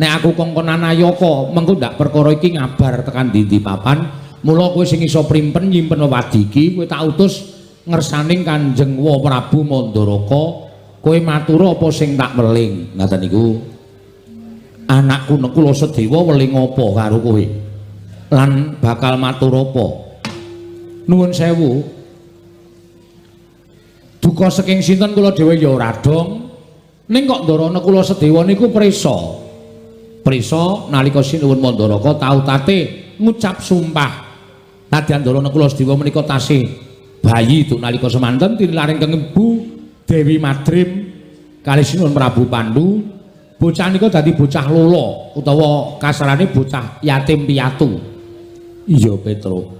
Nek aku kongkonan Ayaka, mengko ndak perkara iki ngabar tekan ndi-ndi papan. Mula kowe sing iso primpen nyimpen wewadi iki, kowe tak utus ngersaning Kanjeng Wa Prabu Mandaraka. Kowe matur apa sing tak weling? Ngaten niku. Anakku Nekula Sedewa weling apa karo kowe? Lan bakal matur apa? Nuwun sewu. Duka saking sinten kula dhewe ya ora dong. Ning kok Ndara Nekula Sedewa niku prisa. Prisa nalika Sinuwun Mandaraka tau tate ngucap sumpah. Nadyan Ndara Nekula Sedewa menika tasih bayi duk nalika semanten tinilaring keng Ibu Dewi Madrim kalih Sinuwun Prabu Pandu. Bocah nika dadi bocah lolo utawa kasarane bocah yatim piatu. Iya Petro.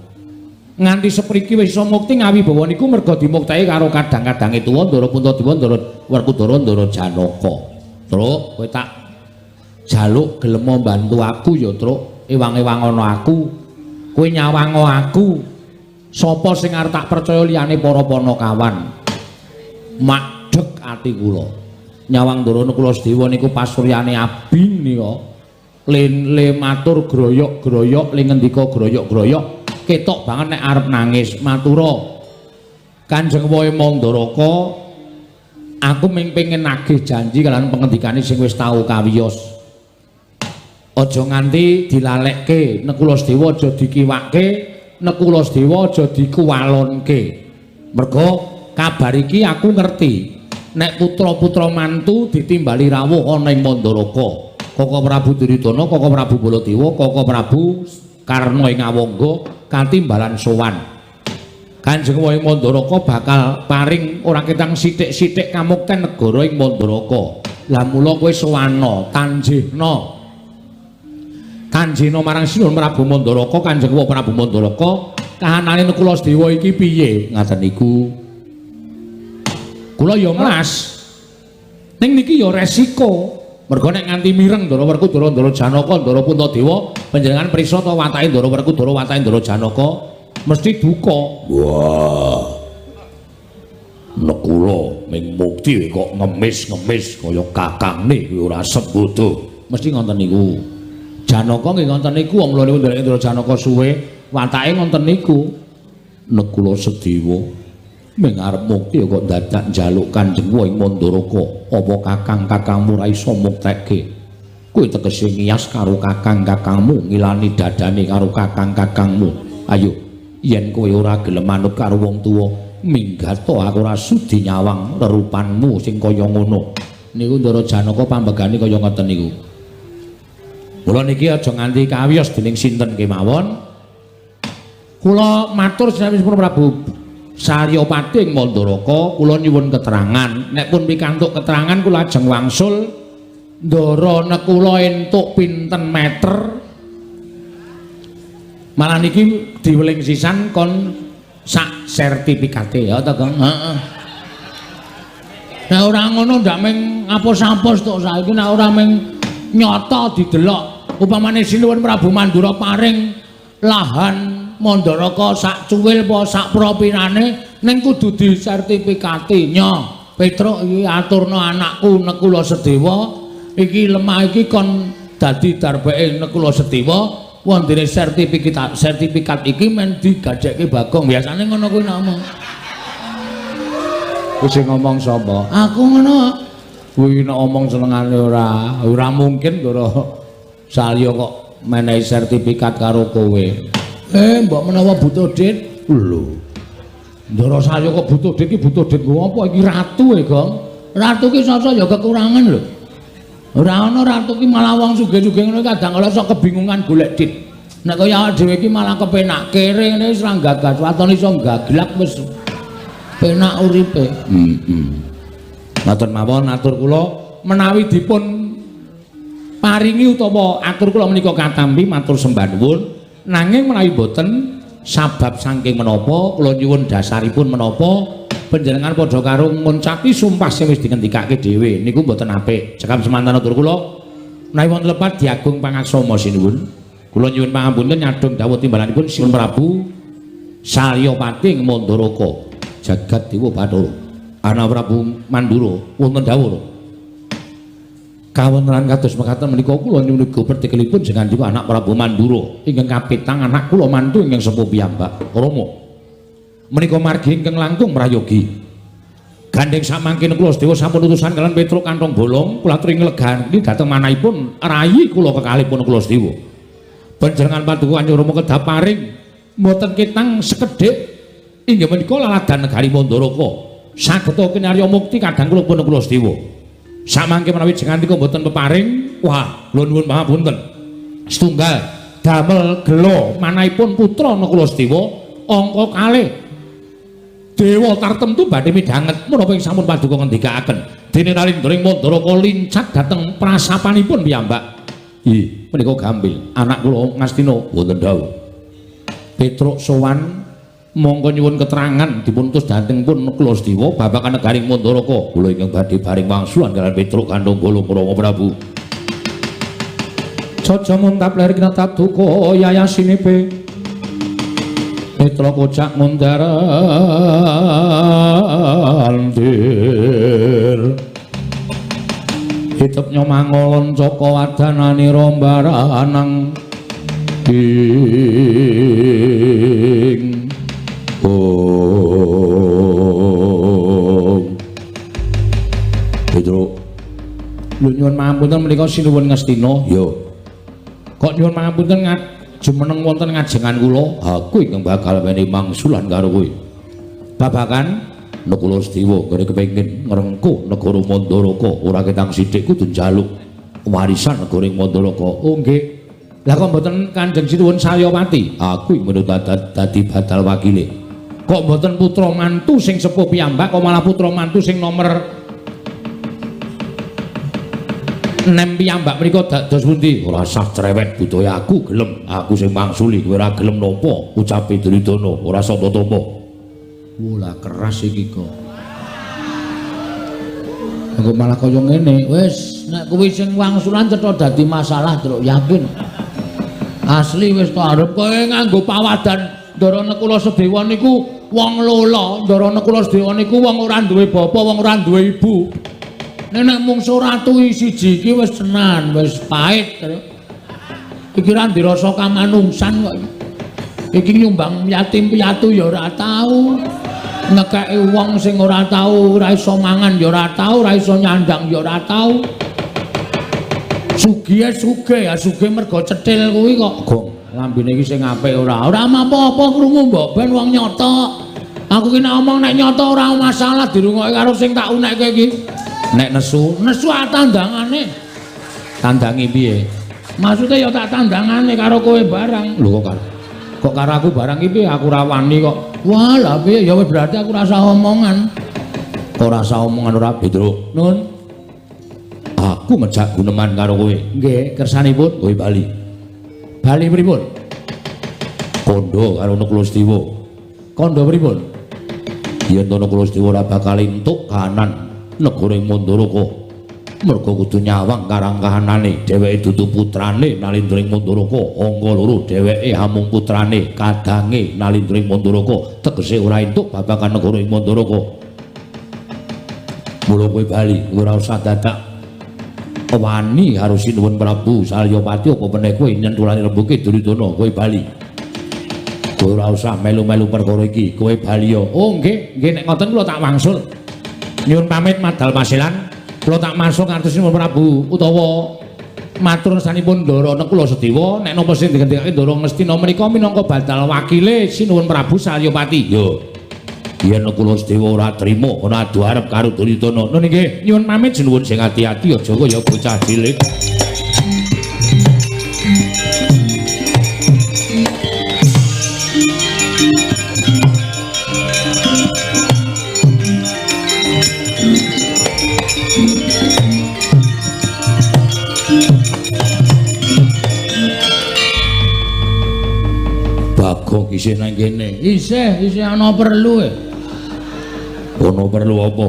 Nganti sepriki wis iso mukti ngawibawa niku merga dimukteke karo kadang-kadange tuwa Ndara Puntadewa, Ndara Werkudara, Ndara Janaka. Truk, kowe tak jaluk gelem mbantu aku ya, Truk. Ewang-ewang ana aku. Kowe nyawango aku. Sapa sing arep tak percaya liyane para panakawan? Makdeg ati kula. Nyawang Ndara Nekula Sedewa niku pasuryane abing nika. Le matur groyok-groyok, le ngendika groyok-groyok, ketok banget nek arep nangis. Matura Kanjeng Wae Mandaraka, aku ming pengen nagih janji kalian pengendikane sing wis tau kawiyos. Aja nganti dilalekke Nekula Sedewa, aja dikiwake Nekula Sedewa, aja dikuwalonke. Merga kabar iki aku ngerti nek putra-putra mantu ditimbali rawuh ana ing Mandaraka. Koko Prabu Duryudana, Koko Prabu Baladewa, Koko Prabu Karna ing Awangga katimbalan sowan. Kanjeng Wae Mandaraka bakal paring ora ketang sithik-sithik kamukten negara ing Mandaraka. Lah mula kowe sowana, tanjihna. Tanjihna marang Sinuwun Prabu Mandaraka, Kanjeng Wa Prabu Mandaraka, kahanane Nekula Sedewa iki piye? Ngaten niku. Kula ya mlas. Ning niki ya resiko. Merga nek nganti mireng Ndara Werkudara, Ndara Janaka, Ndara Puntadewa, panjenengan prisa ta watake Ndara Werkudara, watake Ndara Janaka mesti duka. Wah. Nekula ming mukti kok ngemis-ngemis kaya kakangne kuwi ora sembodo. Mesti ngoten niku. Janaka nggih ngoten niku, wong lho niku ndereke Ndara Janaka suwe, watake ngoten niku. Nekula Sedewa ming arep mukti kok dadak njaluk Kanjeng Wa ing Mandaraka, apa kakang-kakangmu ora iso muktekke? Kuwi tegese ngiyas karo kakang-kakangmu, ngilani dadane karo kakang-kakangmu. Ayo, yen kowe ora gelem manut karo wong tuwa, minggat aku ora sudi nyawang rerupanmu sing kaya ngono. Niku Ndara Janaka pambegane kaya ngoten niku. Mula niki aja nganti kawiyos dening sinten kemawon. Kula matur sampun Prabu Saryapati ing Mandaraka, kula nyuwun keterangan. Nek pun pikantuk keterangan kula ajeng wangsul Ndara Nekula entuk pinten meter. Malah niki diweling sisan kon sak sertifikate ya ta, Kang? Heeh. Nek ora ngono ndak ming apos-apos tok saiki, nek ora ming nyata didelok. Upamane Sinuwun Prabu Mandura paring lahan Mandaraka sak cuwil apa sak propinane ning kudu disertifikati. Nyo, Petruk iki aturna anakku Nekula Sedewa, iki lemah iki kon dadi darbeke Nekula Sedewa, wondene sertifikat iki men digadekke Bagong. Biasane ngono kuwi ngomong. Kuwi sing ngomong sapa? Aku ngono. Kuwi nek omong senengane ora mungkin Ndara Salya kok menehi sertifikat karo kowe. Mbok menawa butuh dit. Lho. Ndara Salya kok butuh dit iki butuh dit nggo apa iki ratu e, Gong? Ratu ki sasa ya kekurangan lho. Ora ana ratu ki malah wong sugih-sugih ngono kadang kala sok kebingungan golek dit. Nek kaya awake dhewe iki malah kepenak kere ngene wis ra gagas waton iso gaglak wis penak uripe. Heeh. Ngoten mawon atur kula menawi dipun paringi utawa atur kula menika katampi matur sembah nuwun. Nanging menawi boten sabab saking menapa kula nyuwun dasaripun menapa panjenengan padha karo nguncati sumpah sing wis dingendikake dhewe niku mboten apik. Cekap semanten atur kula menawi wonten lepat diagung pangaksama sinuwun. Kula nyuwun pangapunten nyadhong dawuh timbalanipun Sinuwun Prabu Salyapati ing Mandaraka jagat Dewa Bathara. Ana Prabu Mandura wonten dawuh. Kawontenan kados mekaten menika kula nyuwun pertikelipun jenengan niku anak Prabu Mandura ingkang kapitang anak kula mantu ingkang sepuh piyambak Rama. Menika margi ingkang langkung prayogi. Gandheng samangkene kula sedaya sampun utusan kalian Petruk Kantong Bolong kula aturi nglegani dhateng manahipun rayi kula kekalihipun kula sedaya. Panjenengan paduka Kanjeng Rama kedah paring mboten ketang sekedhik inggih menika laladan negari Mandaraka. Sageta kinarya mukti kadang kula pun kula sedaya. Samangke menawi jenengan niku mboten peparing, wah, kula nuwun pangapunten. Setunggal damel gela manahipun putra Nakula Sedewa angka kalih dewa tartemtu badhe midhanget menapa ing sampun paduka ngendikaaken. Dene Nalindra ing Mandaraka lincat dhateng prasapanipun piyambak. Ih, menika gambil anak kula Ngastina wonten dawuh. Petruk sowan mongko nyuwun keterangan dipun utus dhateng pun Nakula Sedewa babagan negaring Mandaraka. Kula ingkang badhe baring wangsulan kaliyan Petruk Kantong Bolong Rama Prabu. Caca muntap ler kinatap duka yayasinipe. Petruk kocak mundar andir. Hitep nyomangolon caka wadanane rombaranang ing Om. Petruk, lho nyuwun pangapunten menika sinuwun Ngastina. Ya. Kok nyuwun pangapunten jumeneng wonten ngajengan kula? Aku ingkang bakal menehi mangsulan karo kowe. Babagan Nakula Sedewa nggone kepengin ngrengkuh negara Mandaraka, ora ketang sithik kudu njaluk warisan negara ing Mandaraka. Oh nggih. Lah kok mboten Kanjeng Sinuwun Salyapati? Aku ing menut dadi badal wakile. Kok mboten putra mantu sing sepuh piyambak, kok malah putra mantu sing nomor 6 piyambak mriku dados pundi? Ora sah cerewet budaya aku gelem, aku sing mangsuli kowe ora gelem napa? Ucape Duryudana ora sapa tampa. Wah, keras iki kok. Engko malah kaya ngene. Wis, nek kuwi sing wangsulan cetha dadi masalah, Truk, yakin. Asli wis to arep kowe nganggo pawadan Ndara Nakula Sedewa niku wong lola, Ndara Nakula Sedewa niku wong ora duwe bapa, wong ora duwe ibu. Nek mungsu ratu siji iki wis tenan, wis pahit. Iki ra dirasa kamanungsan kok. Iki nyumbang yatim piatu ya ora tau. Ngekeki wong sing ora tau, ora iso mangan ya ora tau, ora iso nyandang ya ora tau. Sugihe sugih ya sugih mergo cethil kuwi kok. Gong, lambene iki sing apik ora. Ora apa-apa krungu mbok ben wong nyata. Aku ki nek omong nek nyata ora masalah dirungokke karo sing tak unekke iki. Nek nesu, nesu tandangane. Tandangi piye? Maksude ya tak tandangane karo kowe barang. Lho kok karo. Kok karo aku barang iki piye? Aku ora wani kok. Wah, lah piye ya wis berarti aku rasa omongan. Ora rasa omongan ora Petruk. Nun. Aku ngejak guneman karo kowe. Nggih, kersanipun kowe bali. Bali pripun? Kandha karo Nakula Sedewa. Kandha pripun? Yen to Nakula Sedewa ora bakal entuk kahanan negara ing Mandaraka. Mergo kudu nyawang karang kahanane, dheweke dudu putrane Nalindra ing Mandaraka. Angka loro dheweke amung putrane kadange Nalindra ing Mandaraka, tegese ora entuk babagan negara ing Mandaraka. Mula kowe bali, ora usah dadak wani karo Sinuwun Prabu Salyapati apa meneh kowe nyentulane rembuke Duryudana, kowe bali. Kowe ora usah melu-melu perkara iki, kowe bali ya. Oh nggih, nggih nek ngoten kula tak wangsul. Nyuwun pamit madal pasilan. Kula tak masuk ngantos Sinuwun Prabu utawa matur sanipun Ndara Nakula Sedewa nek napa sing digendikake Ndara Ngastina menika minangka badal wakile Sinuwun Prabu Salyapati. Yo. Yen Nakula Sedewa ora trima ana adu arep karo Duryudana. Nun nggih, nyuwun pamit sinuwun sing ati-ati aja kaya bocah cilik. Bagong isih nang kene. Isih, isih ana perlu e. Ana perlu apa?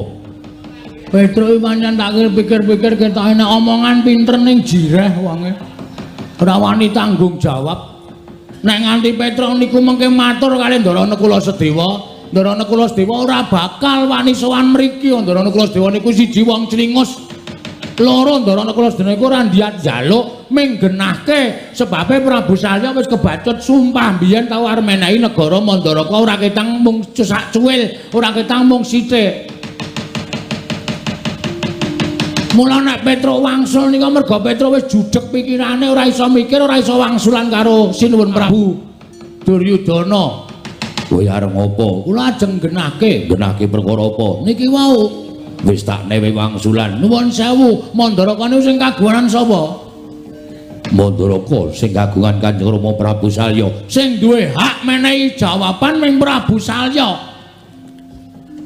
Petruk iki pancen tak pikir-pikir ketoke nek omongan pinter ning jireh wonge. Ora wani tanggung jawab. Nek nganti Petruk niku mengke matur kali Ndara Nakula Sedewa, Ndara Nakula Sedewa ora bakal wani sowan mriki. Ndara Nakula Sedewa niku siji wong clingus. Loro Ndara Nakula Sedana iku ora ndiyat njaluk ming genahke sebabe Prabu Salya wis kebacut sumpah biyen tau arep menehi negara Mandaraka ora ketang mung sak cuwil, ora ketang mung sithik. Mula nek Petruk wangsul nika merga Petruk wis judeg pikirane ora iso mikir, ora iso wangsulan karo Sinuwun Prabu Duryudana. Kowe arep ngopo? Kula ajeng genahke, genahke perkara apa? Niki wau wis tak newe wangsulan. Nuwun sewu, Mandaraka niku sing kagungan sapa? Mandaraka sing kagungan Kanjeng Rama Prabu Salya. Sing duwe hak menehi jawaban ming Prabu Salya.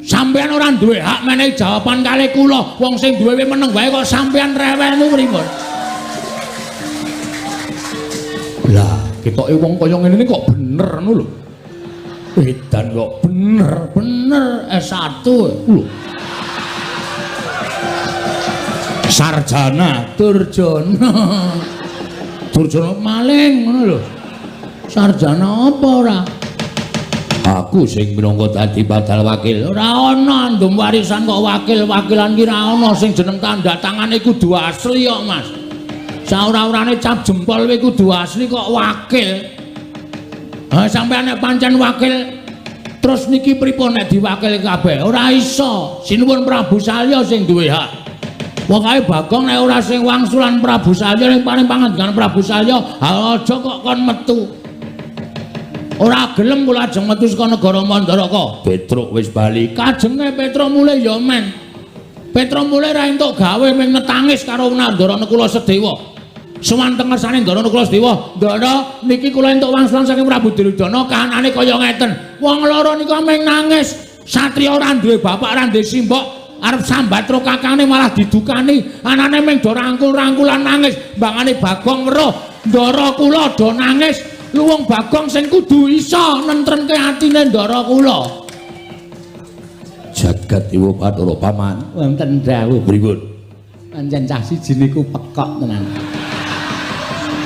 Sampeyan ora duwe hak menehi jawaban kalih kula. Wong sing duwe meneng wae kok sampeyan rewel niku pripun? Lah, ketoke wong kaya ngene iki kok bener ngono lho. Edan kok bener, bener S1 lho. Sarjana Durjana. Durjana maling ngono lho. Sarjana apa ora? Aku sing minangka dadi badal wakil. Ora ana andum warisan kok wakil-wakilan ki ora ana sing jeneng tanda tangane kudu asli kok, Mas. Saora-orane cap jempol kuwi kudu asli kok wakil. Ha sampeyan nek pancen wakil terus niki pripun nek diwakil kabeh? Ora iso. Sinuwun Prabu Salya sing duwe hak. Pokoke Bagong nek ora sing wangsulan Prabu Salya ning paring pangandikan Prabu Salya, ha aja kok kon metu. Ora gelem kula ajeng metu saka negara Mandaraka. Petruk wis bali. Kajenge Petruk mulih ya men. Petruk mulih ra entuk gawe ming netangis karo Ndara Nakula Sedewa. Sowan teng ngersane Ndara Nakula Sedewa, "Ndara, niki kula entuk wangsulan saking Prabu Duryudana kahanane kaya ngeten." Wong loro nika ming nangis. Satriya ora duwe bapak, ora duwe simbok. Arep sambat karo kakane malah didukani, anane ming do rangkul-rangkulan nangis, mbangane Bagong weruh, ndara kula do nangis. Luwung Bagong sing kudu iso nentremke atine ndara kula. Jagat Dewa Bathara Paman, wonten dawuh pripun? Pancen cah siji niku pekok tenan.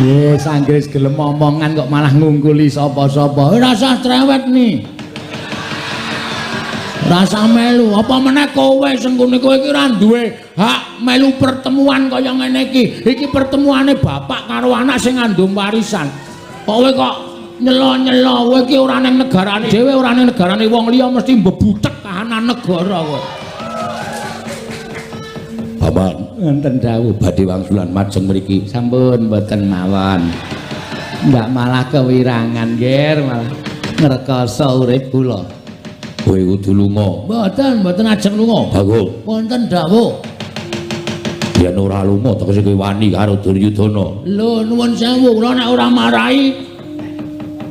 Yes, anggere gelem omongan kok malah ngungkuli sapa-sapa. Ora usah trewet nih. Rasa melu, apa meneh kowe sengkune kowe iki ora duwe hak melu pertemuan kaya ngene iki. Iki pertemuane bapak karo anak sing ngandung warisan. Kowe kok nyelo-nyelo, kowe iki ora ning negarane dhewe, ora ning negarane wong liya mesti mbebutek kahanan negara kowe. Paman, wonten dawuh badhe wangsulan majeng mriki. Sampun mboten mawon. Ndak malah kewirangan, Ger, malah ngrekoso urip kula. Kowe kudu lunga. Mboten, mboten ajeng lunga. Bagong. Wonten dawuh. Yen ora lunga tegese kowe wani karo Duryudana. Lho nuwun sewu, kula nek ora marahi,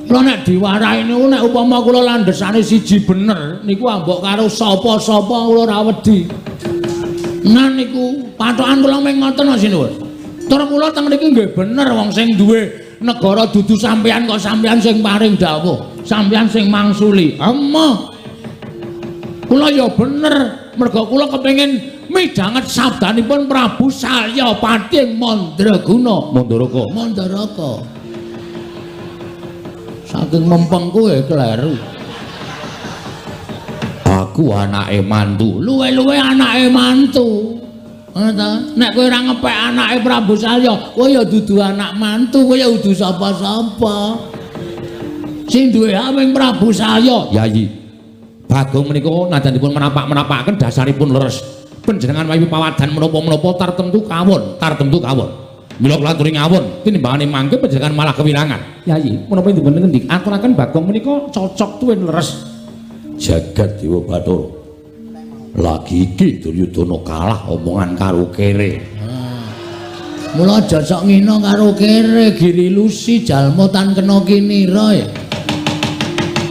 kula nek diwarahi niku nek upama kula landhesane siji bener niku ambok karo sapa-sapa kula ora wedi. Nah niku patokan kula mung ngoten sinuwun. Tur kula teng mriki nggih bener wong sing duwe negara dudu sampeyan kok sampeyan sing paring dawuh, sampeyan sing mangsuli. Emoh. Kula ya bener, merga kula kepengin midhanget sabdanipun Prabu Salya Pati ing Mandraguna. Mandaraka. Mandaraka. Saking mempeng kowe kleru. Aku anake mantu. Luwe-luwe anake mantu. Ngono ta? Nek kowe ora ngepek anake Prabu Salya, kowe ya dudu anak mantu, kowe ya dudu sapa-sapa. Sing duwe hak ming Prabu Salya. Yayi. Bagong menika najan dipun menapak-menapakaken dasaripun leres. Panjenengan mawi pawadan menapa-menapa tartemtu kawon, tartemtu kawon. Mila kula aturi ngawon, tinimbangane mangke panjenengan malah kewirangan. Yayi, menapa dipun ngendik aturaken Bagong menika cocok tuwin leres. Jagat Dewa Bathara. Lagi iki Duryudana kalah omongan karo kere. Mula aja sok ngina karo kere, giri lusi jalma tan kena kinira ya.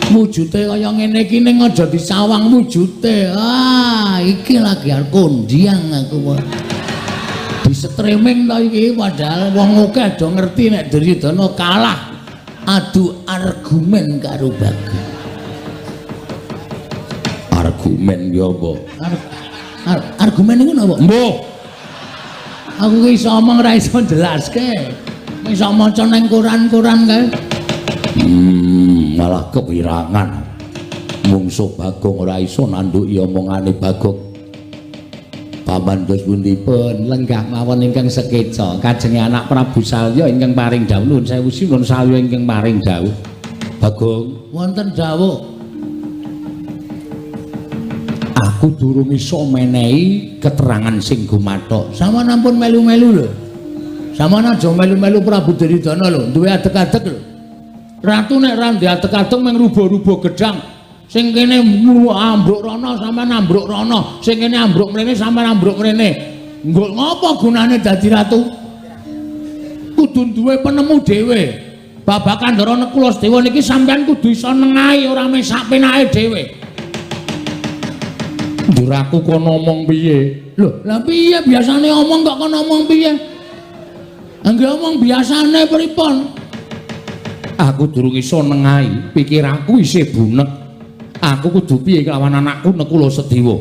Wujute kaya ngene iki ning aja disawang wujute. Ah, iki lagi arep kondiang aku. Di streaming to iki padahal wong akeh do ngerti nek Duryudana kalah adu argumen karo Bagong. Argumen ki apa? Argumen niku napa? Mbuh. Aku ki iso omong ora iso jelaske. Iso maca ning koran-koran kae. Malah kewirangan. Mungsuh Bagong ora iso nandhuki omongane Bagong. Paman dos pundipun lenggah mawon ingkang sekeca kajenge anak Prabu Salya ingkang paring dawuh. Nuwun sewu sinuwun Salya ingkang paring dawuh. Bagong, wonten dawuh. Aku durung iso menehi keterangan sing gumathok. Sampeyan ampun melu-melu lho. Sampeyan aja melu-melu Prabu Duryudana lho, duwe adeg-adeg lho. Ratu nek ra ndek adeg-adeg mung rubuh-rubuh gedhang. Sing kene ambruk rono sampeyan ambruk rono, sing kene ambruk mrene sampeyan ambruk mrene. Nggo ngopo gunane dadi ratu? Kudu duwe penemu dhewe. Babagan Ndara Nekula Sedewa niki sampeyan kudu iso nengahi ora mung sak penake dhewe. Ndur aku kono omong piye? Lho, lah piye biasane omong kok kono omong piye? Angge omong biasane pripun? Aku durung iso nengahi, pikiranku isih bunek. Aku kudu piye kelawan anakku Nekula Sedewa.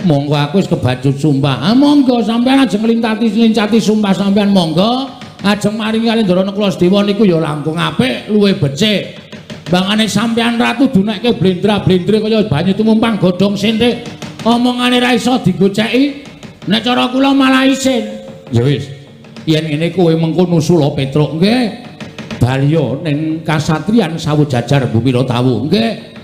Monggo aku wis kebacut sumpah. Ah monggo sampeyan ajeng nglintati sumpah sampeyan monggo. Ajeng maringi kali Ndara Nekula Sedewa niku ya langkung apik, luwih becik. Bangane sampeyan ratu dunekke blendra-blendre kaya banyu tumumpang godhong senthik. Omongane ra iso digoceki. Nek cara kula malah isin. Ya wis. Yen ngene kowe mengko nusula Petruk nggih. Balya ning kasatriyan sawu jajar Bumi Tawu nggih.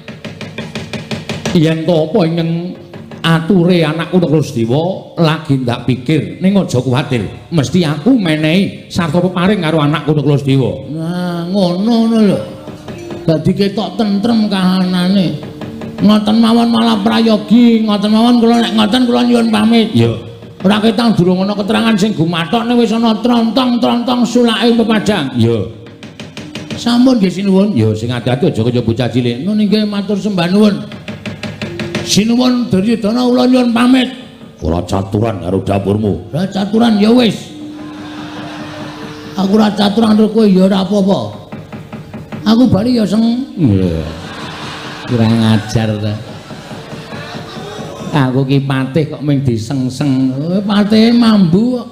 Yen to apa ingkang ature anakku Nekula Sedewa lagi ndak pikir ning aja kuwatir mesti aku menehi sarta peparing karo anakku Nekula Sedewa. Nah ngono ngono lho. Dadi ketok tentrem kahanane. Ngoten mawon malah prayogi, ngoten mawon kula nek ngoten kula nyuwun pamit. Ya. Ora ketang durung ana keterangan sing gumathok ning wis ana trontong-trontong sulake pepadang. Ya. Sampun nggih sinuwun. Ya sing ati-ati aja kaya bocah cilik. Nun inggih matur sembah nuwun. Sinuwun Duryudana kula nyuwun pamit. Ora caturan karo dapurmu. Ora caturan ya wis. Aku ora caturan karo kowe ya ora apa-apa. Aku bali ya seng. Iya. Kurang ajar ta. Aku ki patih kok mung diseng-seng. Patihe mambu kok.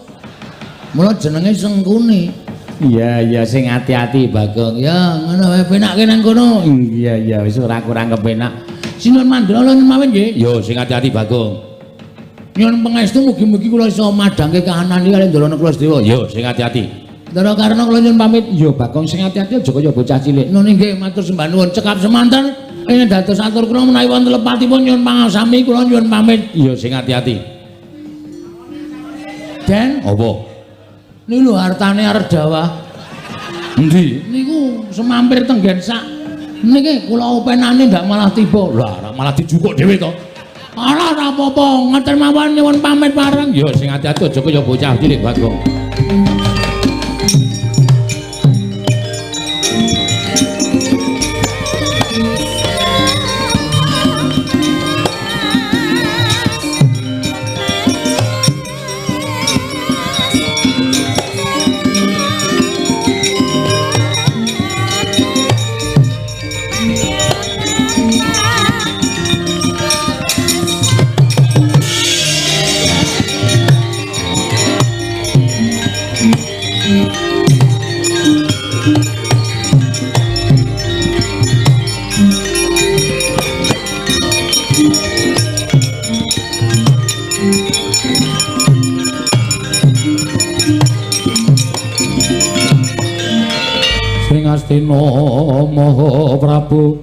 Mula jenenge Sengkuni. Iya iya sing ati-ati Bagong. Ya ngono wae penakke nang kono. Iya iya wis ora kurang kepenak. Sinuwun Mandra nyuwun mawon nggih. Yo sing ati-ati Bagong. Nyuwun pangestu mugi-mugi kula iso madhangke kahanan iki kali Ndara Nekula Sedewa. Yo sing ati-ati. Ndara Karna kula nyuwun pamit. Yo Bagong sing ati-ati aja kaya bocah cilik. Nun inggih matur sembah nuwun cekap semanten. Ing dados atur kula menawi wonten lepatipun nyuwun pangasami kula nyuwun pamit. Yo sing ati-ati. Den, apa? Niku lho hartane arep dawah. Endi? Niku semampir tenggen sak. Niki kula openane ndak malah tiba. Lah malah dijukuk dhewe to. Ora ora apa-apa, ngoten mawon nyuwun pamit bareng. Ya sing ati-ati aja kaya bocah cilik Bagong. Astina Maha Prabu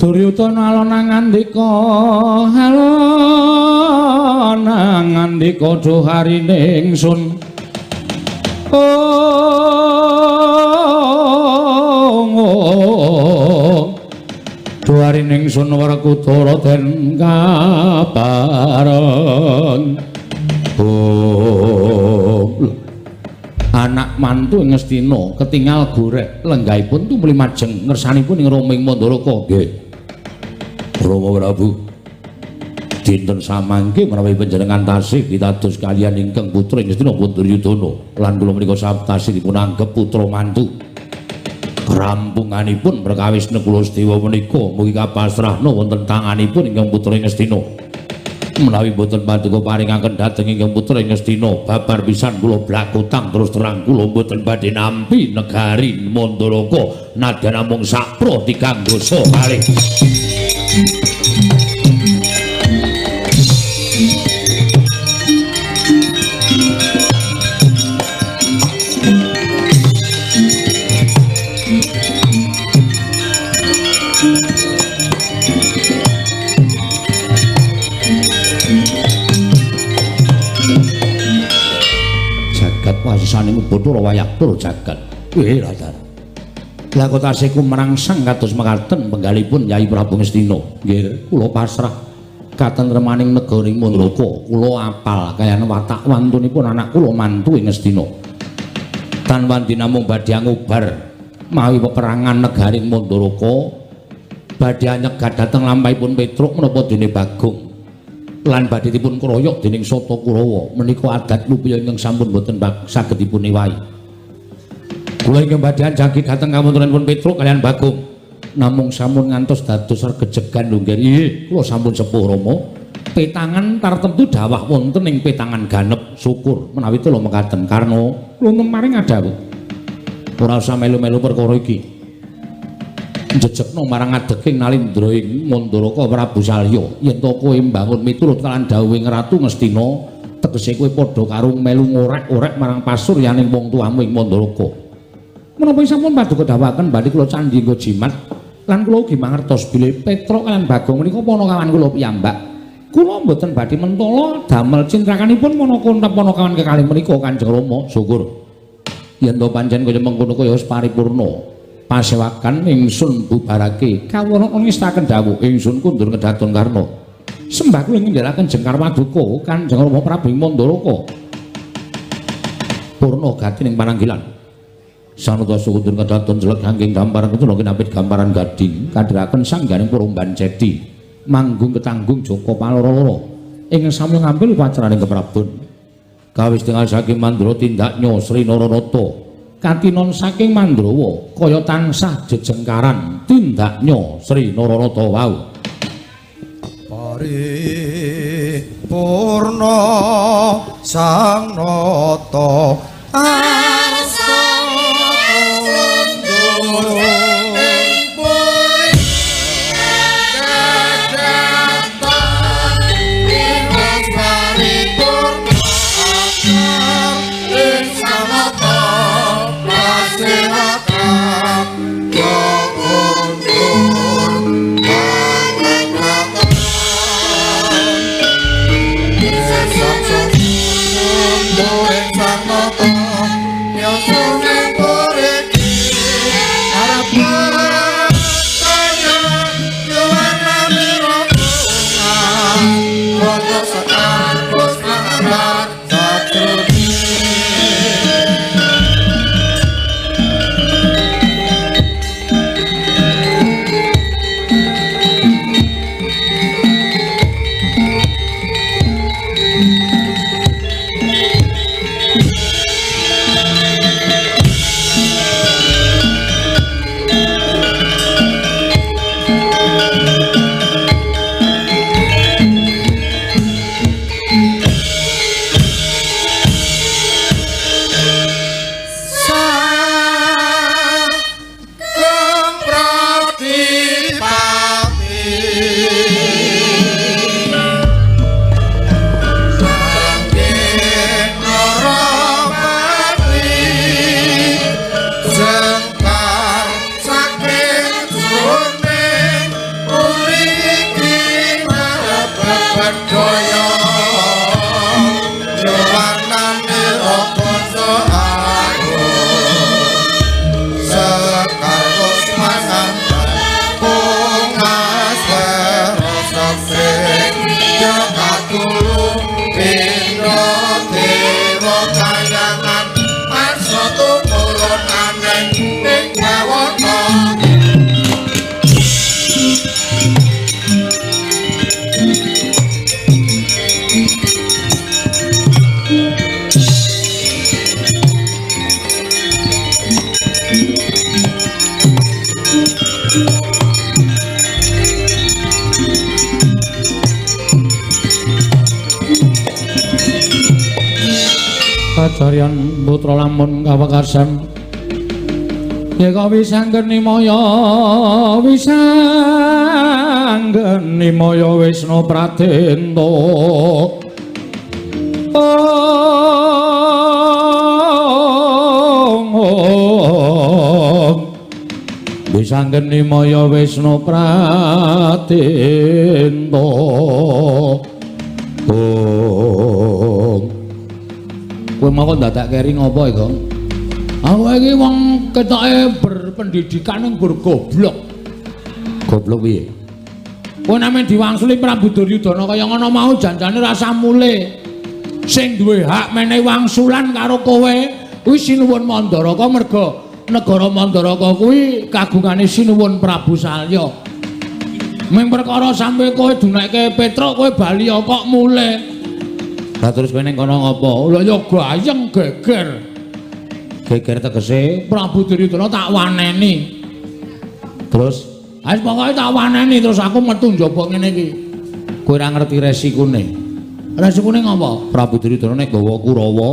Duryudana alon ngandika alon ngandika duharine ingsun. Oh duharine ingsun Werkudara den kabaron. Oh anak mantu ing Ngastina ketingal gorek lenggahipun tumuli majeng ngersanipun ing Rama ing Mandaraka. Nggih. Rama Prabu. Dinten samangke menawi panjenengan tasih pitados kaliyan ingkang putra ing Ngastina pun Duryudana lan kula menika tasih dipun anggep putra mantu. Rampunganipun perkawis Nekula Sedewa menika mugi kapasrahna wonten tanganipun ingkang putra ing Ngastina. Menawi boten paduka paringaken dhateng ingkang putra ing Ngastina babar pisan kula blakutang terus terang kula boten badhe nampi negari Mandaraka nadyan namung sakpro tigang dasa kalih. jagat wasisaning Bathara wayah tur jagat. Latar. Lah kok tasih kumrangsang kados mekaten penggalipun Yai Prabu Ngastina. Nggih, kula pasrah katentremaning negara ing Mandraka. Kula apal kayane watak wantunipun anak kula mantu ing Ngastina. Tan wandi namung badhe ngubar mawi peperangan negari Mandraka, badhe nyegat dhateng lampahipun Petruk menapa dene Bagong lan badhe dipun kroyok dening Sata Kurawa. Menika adat lupiya ingkang sampun boten saged dipun ewahi. Kula ingkang badhe jagi dhateng kawontenanipun Petruk kaliyan Bagong namung sampun ngantos dados regejegan lho nggih. Nggih, kula sampun sepuh Rama. Petangan tartemtu dawah wonten ing petangan ganep. Syukur menawi kula mekaten karna kula maring adhawuh. Ora usah melu-melu perkara iki. Jejekno marang adeking nalindra ing Mandaraka Prabu Salya. Yen to kowe mbangun miturut kaliyan dawuhing Ratu Ngastina, tegese kowe padha karo melu ngorek-orek marang pasuryaning wong tuamu ing Mandaraka. Menapa sampun paduka dawuhaken badhe kula candhi nggo jimat lan kula ugi mangertos bilih Petruk kaliyan Bagong menika panakawan kula piyambak. Kula mboten badhe mentala damel cintrakanipun manaka panakawan kekalih menika Kanjeng Rama. Syukur. Yen to pancen kaya mengkono kaya wis paripurna. Pasewakan ingsun bubarake kawula ngestaken dawuh ingsun kundur kedaton Karna. Sembah kula ngendhelaken jengkar paduka Kanjeng Rama Prabu Mandaraka. Purna gati ning pananggilan. Sanata sukundur kedaton jelek saking gamparan ketuna kinapit gamparan gading kadhiraken sangganing Purumban Cedi manggung ketanggung Joko Paloro-loro ing sami ngambil upacarane keprabon. Kawis tingal saking Mandra tindaknya Sri Naranata katinon saking Mandrawa kaya tansah jejengkaran tindaknya Sri Naranata wau. Paripurna sang nata arsa Kacaryan putra lamun kawekasan yeka wisanggeni maya wisanggeni maya Wisnu Pradenta. Om wisanggeni maya Wisnu Pradenta. Om Kowe mau kok dadak keri ngopo iki, Gong? Aku iki wong ketoke berpendidikan ning goblok. Goblok piye? Kowe nek men diwangsuli Prabu Duryudana kaya ngono mau janjane rasa mulih. Sing duwe hak menehi wangsulan karo kowe kuwi Sinuwun Mandaraka merga negara Mandaraka kuwi kagungane Sinuwun Prabu Salya. Ming perkara sampe kowe dunekke Petruk kowe bali kok mulih. Lah terus kowe ning kono ngopo? Lah ya gayeng geger. Geger tegese Prabu Duryudana tak waneni. Terus wis pokoke tak waneni terus aku metu njaba ngene iki. Kowe ora ngerti resikune. Resikune ngopo? Prabu Duryudana nek gawa Kurawa,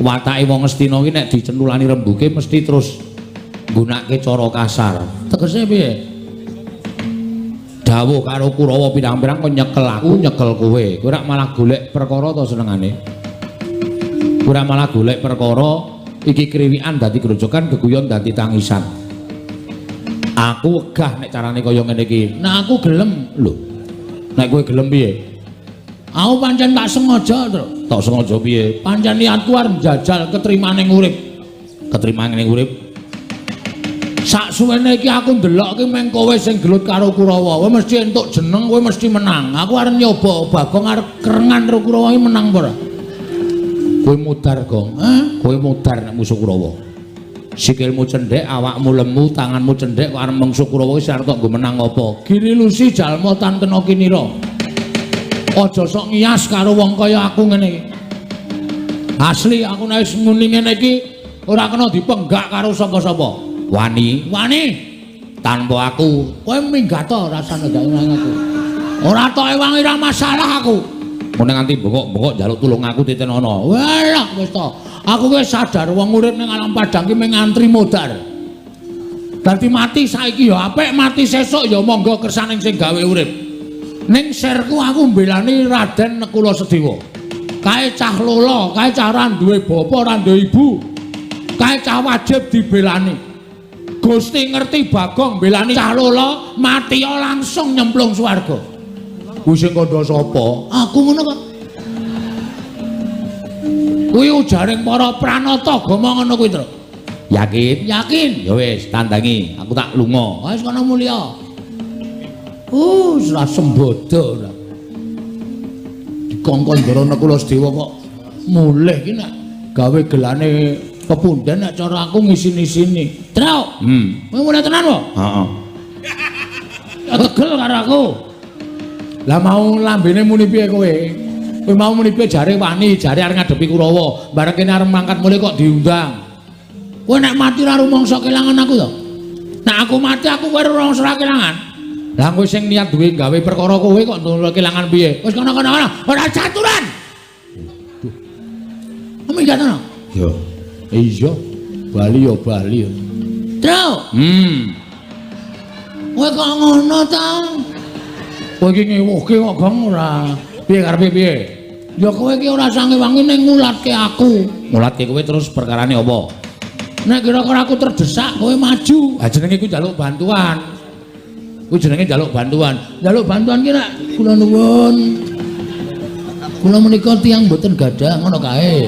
watake wong Ngastina iki nek dicentulani rembuke mesti terus nggunakake cara kasar. Tegese piye? Dawuh karo Kurawa pirang-pirang kok nyekel aku, nyekel kowe. Kowe ora malah golek perkara to senengane? Kowe ora malah golek perkara iki kriwikan dadi grojokan, geguyon dadi tangisan. Aku wegah nek carane kaya ngene iki. Nek aku gelem lho. Nek kowe gelem piye? Aku pancen tak sengaja, Tru. Tak sengaja piye? Pancen niatku arep njajal ketrimane urip. Ketrimane urip. Sak suwene iki aku ndelok iki meng kowe sing gelut karo Kurawa. Kowe mesti entuk jeneng, kowe mesti menang. Aku arep nyoba Bagong arep kerengan karo Kurawa iki menang apa ora? Kowe mudar, Gong. Hah? Kowe mudar nek musuh Kurawa. Sikilmu cendhek, awakmu lemu, tanganmu cendhek kok arep mungsuh Kurawa wis arep tok nggo menang apa? Giri lusi jalma tan kena kinira. Aja sok ngiyas karo wong kaya aku ngene iki. Asli aku nek wis muni ngene iki ora kena dipenggak karo sapa-sapa. Wani, wani tanpa aku. Kowe minggat to rasane gak nang aku. Ora tok ewangi ora masalah aku. Mun nganti bengok-bengok njaluk tulung aku titenono. Walah wis to. Aku wis sadar wong urip ning alam padang ki mung ngantri modar. Dadi mati saiki ya apik, mati sesuk ya monggo kersane sing gawe urip. Ning sirku aku mbelani Raden Nekula Sedewa. Kae cah lolo, kae cah ora duwe bapa, ora duwe ibu. Kae cah wajib dibelani. Gusti ngerti Bagong mbelani cah lolo, mati langsung nyemplung swarga. Kuwi sing kandha sapa? Aku ngono kok. Kuwi ujaring para pranata agama ngono kuwi, Tru. Yakin? Yakin. Ya wis, tandangi. Aku tak lunga. Wis kono mulya. Ora sembodo ora. Dikongkon Ndara Nekula Sedewa kok mulih iki nek gawe gelane pepunden nek cara aku ngisin-isini. Truk. Kowe mulih tenan wae? Heeh. Ya tegel karo aku. Lah mau lambene muni piye kowe? Kowe mau muni piye jare wani, jare arep ngadepi Kurawa. Bareng kene arep mangkat mulih kok diundang. Kowe nek mati ora rumangsa kelangan aku to? Nek aku mati aku kowe ora rumangsa kelangan. Lah kowe sing niat duwe gawe perkara kowe kok nulung kelangan piye? Wis kono-kono kono, ora caturan. Duh. Minggat ngono? Iya. Iya. Bali ya bali ya. Truk. Kowe kok ngono ta? Kowe iki ngewuhke kok Gong ora. Piye karepe piye? Ya kowe iki ora sange wangi ning ngulatke aku. Ngulatke kowe terus perkarane apa? Nek kira-kira aku terdesak kowe maju. Ha jenenge iku njaluk bantuan. Kuwi jenenge njaluk bantuan. Njaluk bantuan ki nek kula nuwun. Kula menika tiyang mboten gadah ngono kae.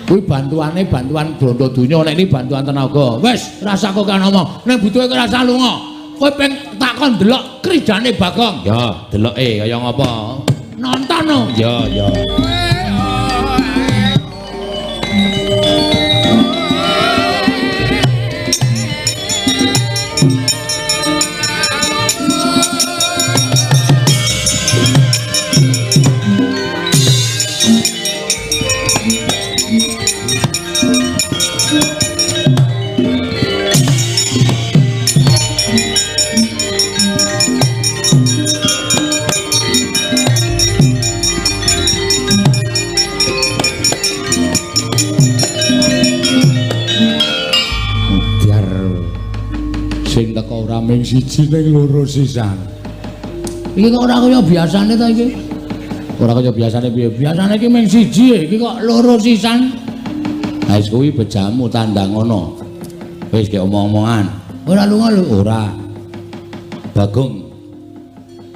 Kuwi bantuane bantuan bondo donya, nek ini bantuan tenaga. Wis, rasa kok kan ngomong. Nek butuhe kowe rasa lunga. Kowe peng takon delok krijane Bagong. Ya, deloke kaya ngapa? Nonton no. Ya, ya. Ming siji ning loro sisan. Iki kok ora kaya biasane ta iki? Ora kaya biasane piye? Biasane iki ming siji, iki kok loro sisan. Ha wis kuwi bejamu tandang ngono. Wis gek omong-omongan. Ora lunga lho, ora. Bagong.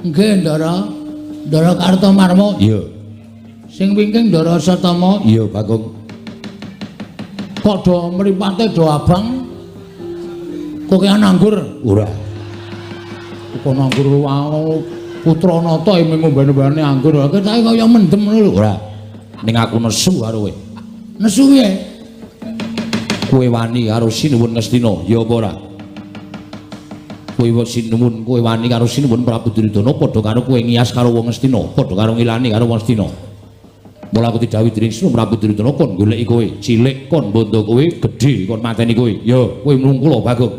Nggih, Ndara. Ndara Kartomarma. Iya. Sing wingking Ndara Satama. Iya, Bagong. Kok do mripate do abang? Kokean anggur? Ora. Kok anggur putra nata mung ngombe-ngombene anggur. Ketoke kaya mendem ngono lho. Ora. Ning aku nesu karo kowe. Nesu piye? Kowe wani karo Sinuwun Ngastina, ya apa ora? Kowe sinuwun, kowe wani karo Sinuwun Prabu Duryudana padha karo kowe ngiyas karo wong Ngastina, padha karo ngilani karo wong Ngastina. Mula aku didhawuhi dening Sinuwun Prabu Duryudana kon goleki kowe, cilik kon bondo kowe, gedhe kon mateni kowe. Ya, kowe mlungkula Bagong.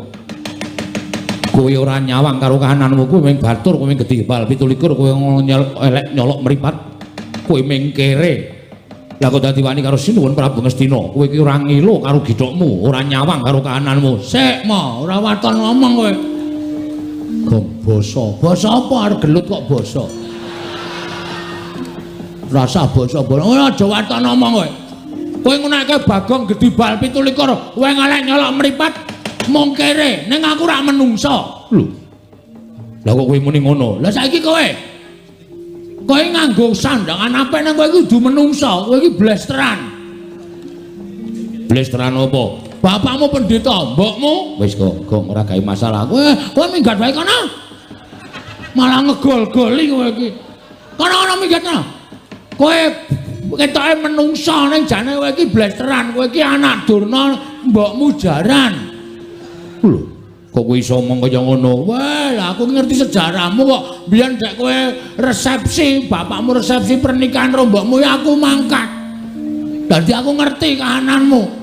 Kowe ora nyawang karo kahananmu, kowe mung batur, kowe mung gedhe bal 27, kowe elek nyolok mripat, kowe mung kere. Lah kok dadi wani karo Sinuwun Prabu Ngastina, kowe iki ora ngilo karo githokmu, ora nyawang karo kahananmu. Sik, mo, ora waton ngomong kowe. Gong basa. Basa apa arep gelut kok basa? Rasa basa-basa. Ora aja waton ngomong kowe. Kowe ngunekke Bagong gedhi bal 27, kowe ngalek nyolok mripat mung kere, ning aku ora menungsa. Lho. Lah kok kowe muni ngono? Lah saiki kowe kowe nganggo sandangan apik nang kowe iki kudu menungsa, kowe iki blesteran. Blesteran apa? Bapakmu pendeta, mbokmu wis kok gong ora gawe masalah. Kowe minggat wae kono. Malah ngegol-goli kowe iki. Kono-kono minggat kono. Kowe ketoke menungsa ning jane kowe iki blesteran, kowe iki anak Durna, mbokmu jaran. Lho, kok kowe iso omong kaya ngono? Wah, lah aku ngerti sejarahmu kok. Biyen dek kowe resepsi, bapakmu resepsi pernikahan karo mbokmu ya aku mangkat. Dadi aku ngerti kahananmu.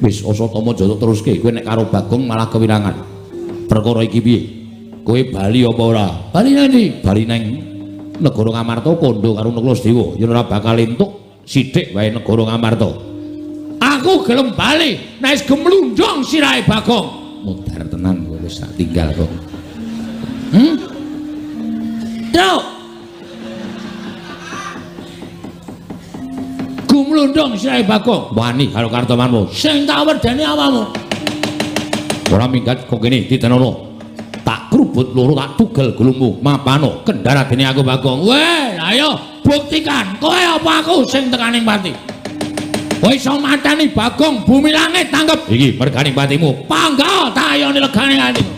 Wis Asatama aja teruske, kowe nek karo Bagong malah kewirangan. Perkara iki piye? Kowe bali apa ora? Bali nang ndi? Bali nang negara Ngamarta kandha karo Nakula Sedewa. Yen ora bakal entuk sithik wae negara Ngamarta. Aku gelem bali nek wis gemlundung sirahe Bagong. Mudhar tenan kowe wis tak tinggal kok. Truk. Gumlundung sirahe Bagong. Wani karo kartomanmu. Sing tak werdeni awakmu. Ora minggat kok kene ditenono. Tak krubut loro tak tugel gulungmu. Mapano kendara dene aku Bagong. Weh, ayo buktikan kowe apa aku sing tekaning pati. Kowe iso mateni Bagong bumi langit tanggep. Iki mergane patimu. Pangga tayone legane atimu.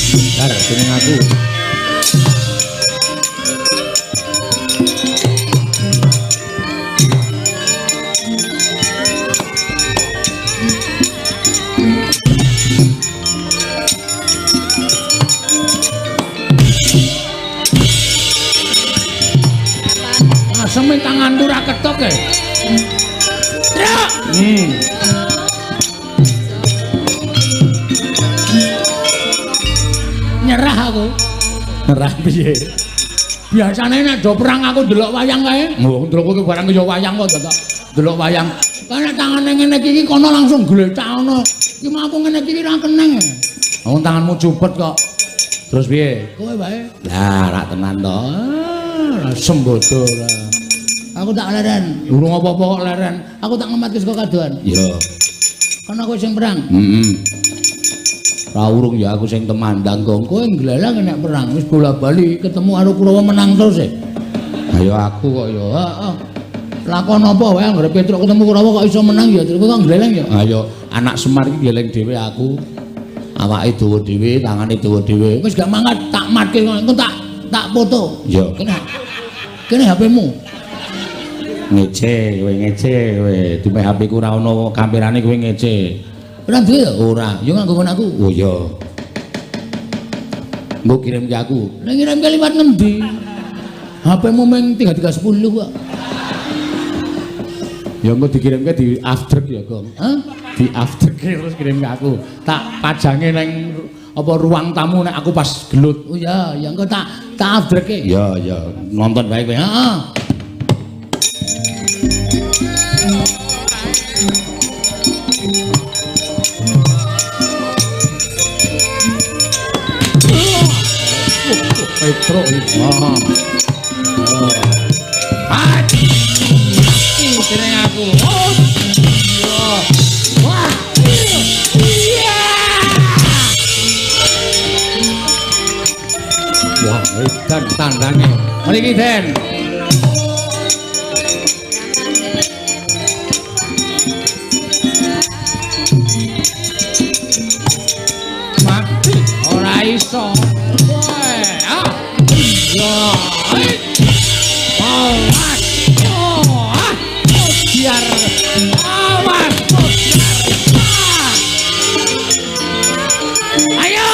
Bentar, jeneng aku. Aseme tanganku ora ketok e. Truk. Nyerah aku. Nyerah piye? Biasane nek do perang aku ndelok wayang kae. Oh, ndelok kowe barang ya wayang kok dadak ndelok wayang. Kan nek tangane ngene iki kono langsung gletak ngono. Iki mah aku ngene iki ora keneng. Wong tanganmu cupet kok. Terus piye? Kowe wae. Lah, rak tenan to. Sembodo lah. Aku tak leren. Urung apa-apa kok leren. Aku tak ngematke saka kadohan. Iya. Kono kowe sing perang. Heeh. Ra urung ya aku sing temandang gong. Kowe nglelang nek perang wis bola-bali ketemu karo Kurawa menang terus e. Ayo aku kok ya. Heeh. Lakon apa wae anggere Petruk ketemu Kurawa kok iso menang ya. Terus kok ngleleng ya. Ayo anak Semar iki ngleleng dhewe aku. Awake dawa dhewe, tangane dawa dhewe. Wis gak mangkat tak matke engko tak foto. Iya. Kene. Kene HP-mu. Ngece kowe ngece kowe. Dumeh HP ku ora ono kamerane kowe ngece. Ora duwe ya? Ora. Ya nganggo ngono aku. Oh iya. Mbok kirim ke aku. Nek ngirim ke liwat ngendi? HP-mu mung 3310 kok. Ya engko dikirimke di after ya, Gong. Hah? Di after terus kirim ke aku. Tak pajange nang apa ruang tamu nek aku pas gelut. Oh iya, ya engko tak afterke. Iya, iya. Nonton bae kowe. Heeh. Petruk iki. Ah. Jeneng aku. Oh. Wah. Iya. Edan tandane. Mriki, Den. Mati ora iso. Kowe, ah. Ya. Awas. Oh, ah. Biar awas. Ah. Ayo.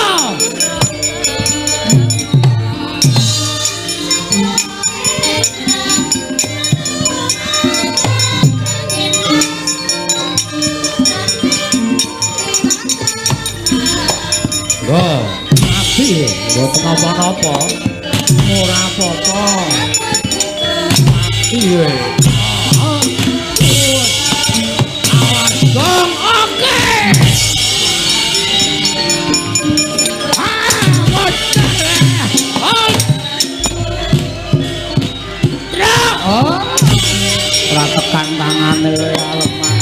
Go, mati, mboten napa-napa. Ora apa-apa. Mati we. Awas gong, oke. Ah, bocah. Oh. Ora tekan tangane lemah.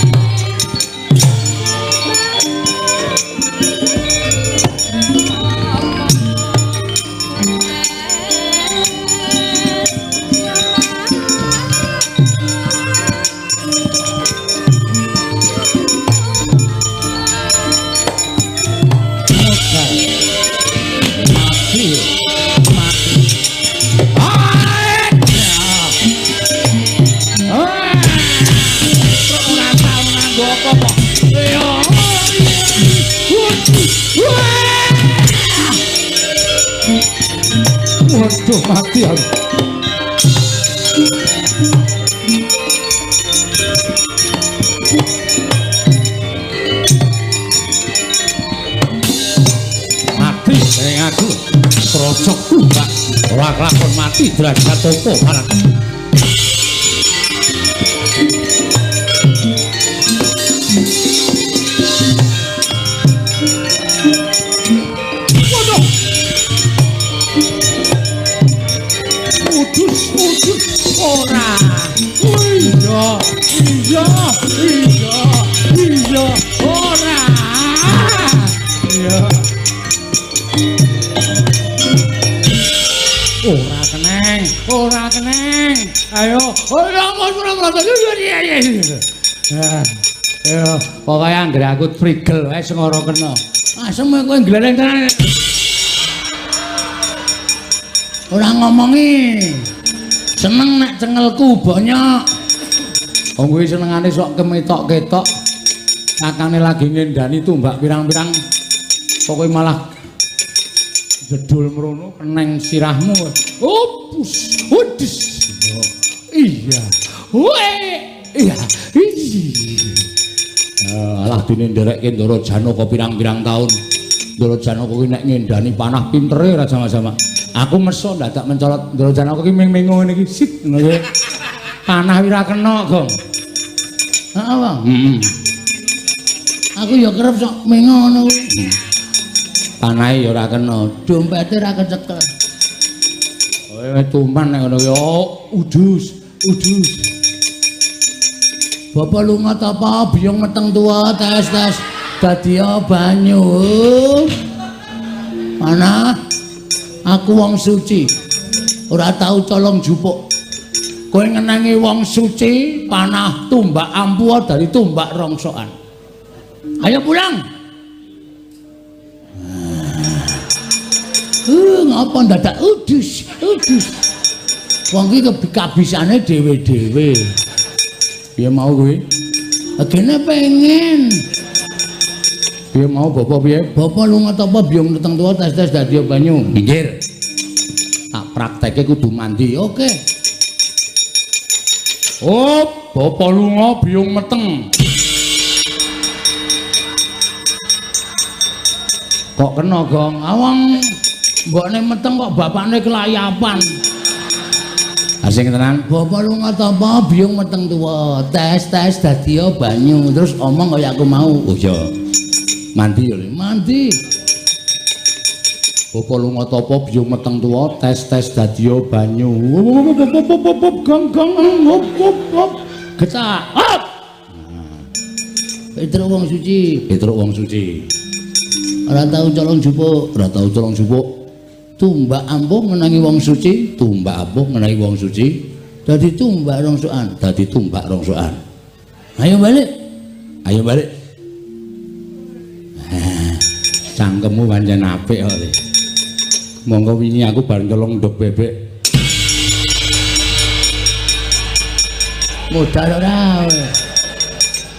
Waduh, mati aku. Mati sing aku. Krocokku, Pak. Ora kelakon mati derajat opo barang. Waduh. Udus, udus, ora. Iya, iya, iya, iya, ora. Iya. Ora keneng, ora keneng. Ayo, ora ora iya, iya. Ya, pokoke anggere aku prigel wae sing ora kena. Asem kowe gleleng tenan. Ora ngomongi. Seneng nek cengelku bonyok. Wong kuwi senengane sok kemetok-ketok. Kakane lagi ngendani tumbak pirang-pirang. Pokoke malah jedul mrono keneng sirahmu. Opus, udus. Iya. Weh, iya. Alah dene nderekke Ndara Janaka pirang-pirang taun. Ndara Janaka kuwi nek ngendani panah pintere ora sama-sama. Aku meso ndadak mencolot Ndara Janaka ki ming-mingo ngene iki sit ngono kuwi. Panah ora kena, Gong. Heeh, Bang. Heeh. Aku ya kerep sok mengo ngono kuwi. Panahe ya ora kena, dompete ora kecekel. Kowe tuman nek ngono kuwi. Oh, udus, udus. Bapak lunga tapa biyung meteng tuwa tes tes dadiya banyu. Mana? Aku wong suci. Ora tau colong jupuk. Kowe ngenengi wong suci panah tumbak ampuh dari tumbak rongsokan. Ayo pulang. Ngapa ndadak udus, udus. Wong iki kabisane dhewe-dhewe. Piye mau kuwi? Gene pengen. Piye mau bapak piye? Bapak lunga tapa biyung meteng tuwa tes-tes dadi banyu. Minggir. Tak praktekke kudu mandi. Oke. Oh, bapak lunga biyung meteng. Kok kena, Gong? Awang mbokne meteng kok bapakne kelayapan. Asing tenan. Bapak lunga tapa biyung meteng tuwa, tes-tes dadi banyu, terus omong kaya aku mau. Oh iya. Mandi ya, Le. Mandi. Bapak lunga tapa biyung meteng tuwa, tes-tes dadi banyu. Gong gong hop hop hop. Getak. Hop. Petruk wong suci, Petruk wong suci. Ora tau colong jupuk, ora tau colong jupuk. Tumbak ampuh ngenangi wong suci, tumbak ampuh ngenangi wong suci, dadi tumbak rongsokan, dadi tumbak rongsokan. Ayo balik. Ayo balik. Cangkemmu pancen apik kok. Monggo wingi aku bar nyelong nduk bebek. Modal ora.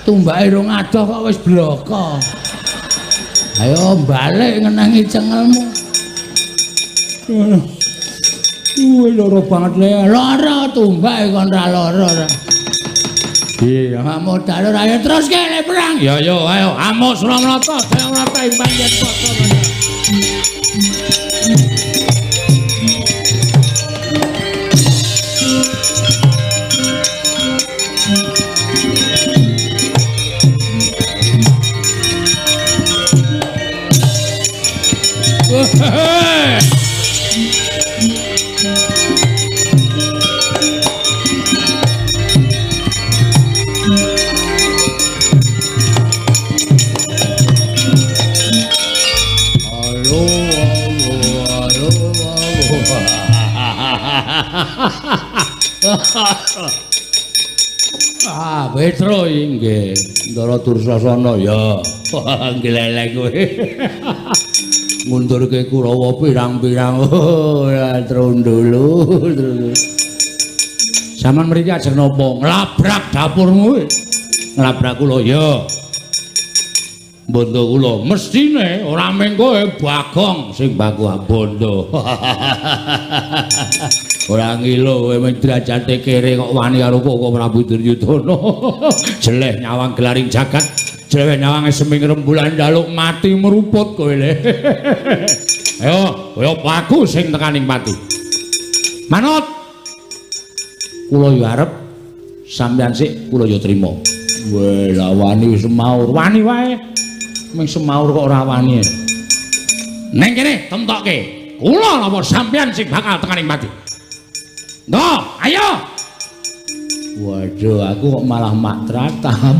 Tumbake rong adoh kok wis bloko. Ayo balik ngenangi cengelmu. Wih, loro banget le. Loro tumbake kon ra loro ora. Iya, modal ora ayo terus kene perang. Ya yo ayo amuk Suramrata, Dayamrata ing panjen padha. Ah, Petro inggih, Ndara Dursasana ya. Gleleng kowe. Ngundurke Kurawa pirang-pirang. Ora trundulu. Saman mriki ajeng napa? Nglabrak dapurmu kowe. Nglabrak kula ya. Bondo kula mestine ora mung kowe Bagong sing baku bondo. Ora ngilo kowe mung derajate kere kok wani karo Koko Prabu Duryudana. Jeleh nyawang gelaring jagat, jeleh nyawang seming rembulan njaluk mati meruput kowe le. Ayo, kowe aku sing tekaning pati. Manut. Kula yo arep sampeyan sik kula yo trima. Weh, lah wani semaur, wani wae. Ming semaur kok ora wani. Neng kene temtokke. Kula napa sampeyan sing bakal tekaning pati. Nggo, ayo. Waduh, aku kok malah mak tratap.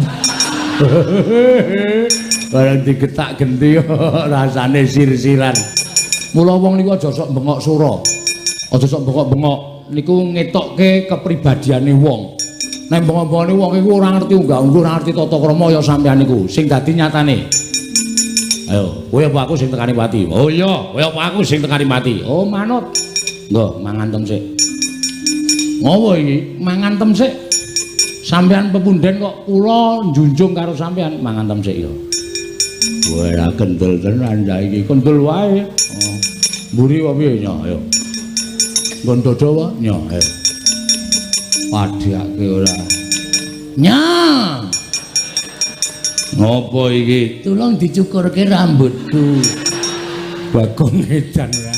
Bareng digetak genti rasane sir-siran. Mula wong niku aja sok bengok sura. Aja sok bengok-bengok niku ngetokke kepribadiane wong. Nek bengok-bengokne wong iku ora ngerti unggah-ungguh, ora ngerti tata krama ya sampeyan niku. Sing dadi nyatane. Ayo, kowe apa aku sing tekani pati? Oh iya, kowe apa aku sing tekani pati? Oh manut. Nggo, mangan tem sik. Ngopo iki? Mangan tem sik. Sampeyan pepunden kok kula njunjung karo sampeyan, mangan tem sik ya. Wah, kendel tenan saiki, kendel wae. Oh. Mburi apa piye nya? Ayo. Nggon dodo wae nya, ayo. Padhake ora. Nya. Ngopo iki? Tulung dicukurke rambutku. Bagong edan ora.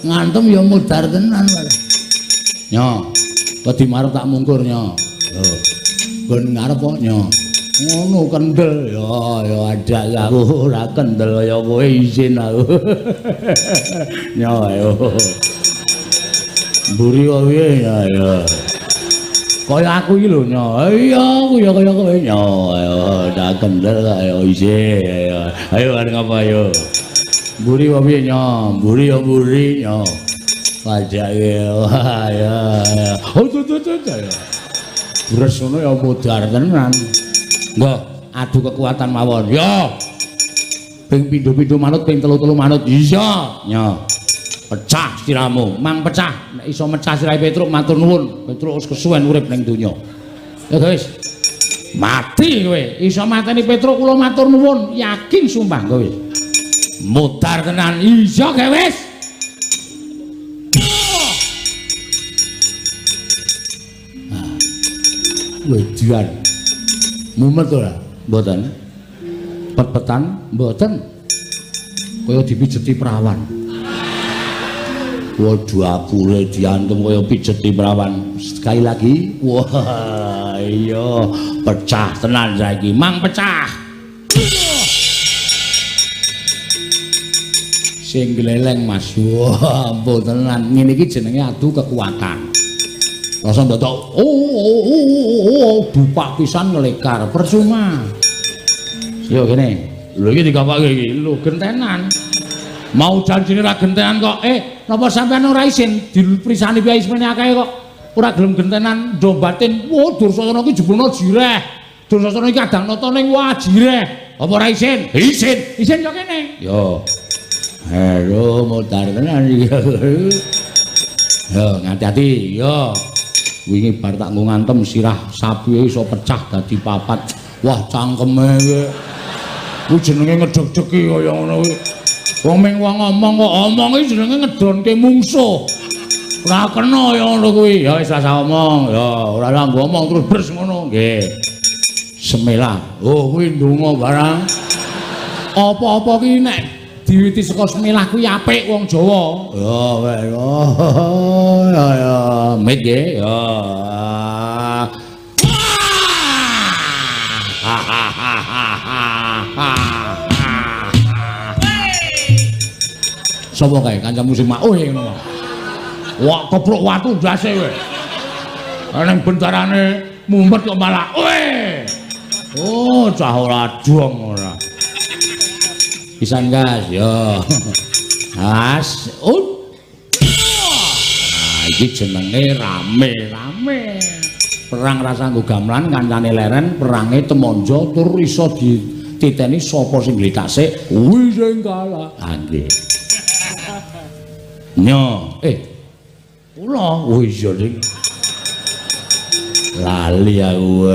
Ngantem ya mudhar tenan wae. Nya. Wedi marep tak mungkur nya. Lho. Nggon ngarep kok nya. Ngono kendel ya ya adak aku ora kendel kaya kowe izin aku. Nya ayo. Mburi kok piye nya ya. Kaya aku iki lho nya. Iya aku ya kaya kowe nya. Ayo tak kendel ayo izin ayo. Ayo arep ngapa ayo. Mburi kok piye nya? Mburi ya mburi nya. Pajake wah ya. Oh tuh tuh tuh. Bres ngono ya modar tenan. Nggo adu kekuatan mawon. Ya. Ping pindho-pindho manut, ping telu-telu manut. Iya. Nya. Pecah siramu, mang pecah. Nek iso mecah sirahe Petruk matur nuwun. Petruk wis kesuwen urip ning donya. Ya guys. Mati kowe. Iso mateni Petruk kula matur nuwun, yakin sumpah kowe. Modar tenan. Iya ge wis. Wedian. Mumet ora? Mboten. Pet-petan? Mboten. Kaya dipijeti prawan. Waduh apure diantem kaya pijeti prawan. Sekali lagi. Wah, iya, pecah tenan saiki. Mang pecah. Sing gleleng Mas. Wah, ampun tenan. Ngene iki jenenge adu kekuatan. Rasa ndadak oh dupak pisan ngelekar percuma. Yo kene. Lho iki digapake iki. Lho gentenan. Mau janjine ra gentenan kok. Napa sampean ora isin diprisani piye ismene akeh kok ora gelem gentenan ndo batin. Wah, Dursasana ki jebulna jireh. Dursasana iki kadang nata ning wah jireh. Apa ora isin? Isin. Isin yo kene. Yo. Halo, modar tenan iki. Yo, ngati-ati. Yo. Wingi bar tak nggo ngantem sirah sapi iso pecah dadi papat. Wah, cangkeme kuwi. Kuwi jenenge ngedeg-degi kaya ngono kuwi. Wong ming wong ngomong kok omong iki jenenge ngedonke mungsuh. Ora kena ya ngono kuwi. Ya wis rasa omong. Ya ora nggo omong terus bres ngono. Nggih. Semelah. Oh kuwi ndonga barang. Apa-apa ki nek diwiti saka semelah kuwi apik wong Jawa. Ya wis. Ya ya mit nggih. Ya. Sapa kae kancamu sing makuh ngono. Wah kepruk watu ndase kowe. Ning bendarane mumet kok malah kowe. Oh, cah ora dong ora. Pisan gas yo. As. Oh. Nah, iki jenenge rame-rame. Perang rasa nggo gamelan kancane leren, perange temonjo tur iso dititeni sapa sing gletak sik kuwi sing kalah. Ha nggih. Nyo, kula oh iya ning lali aku.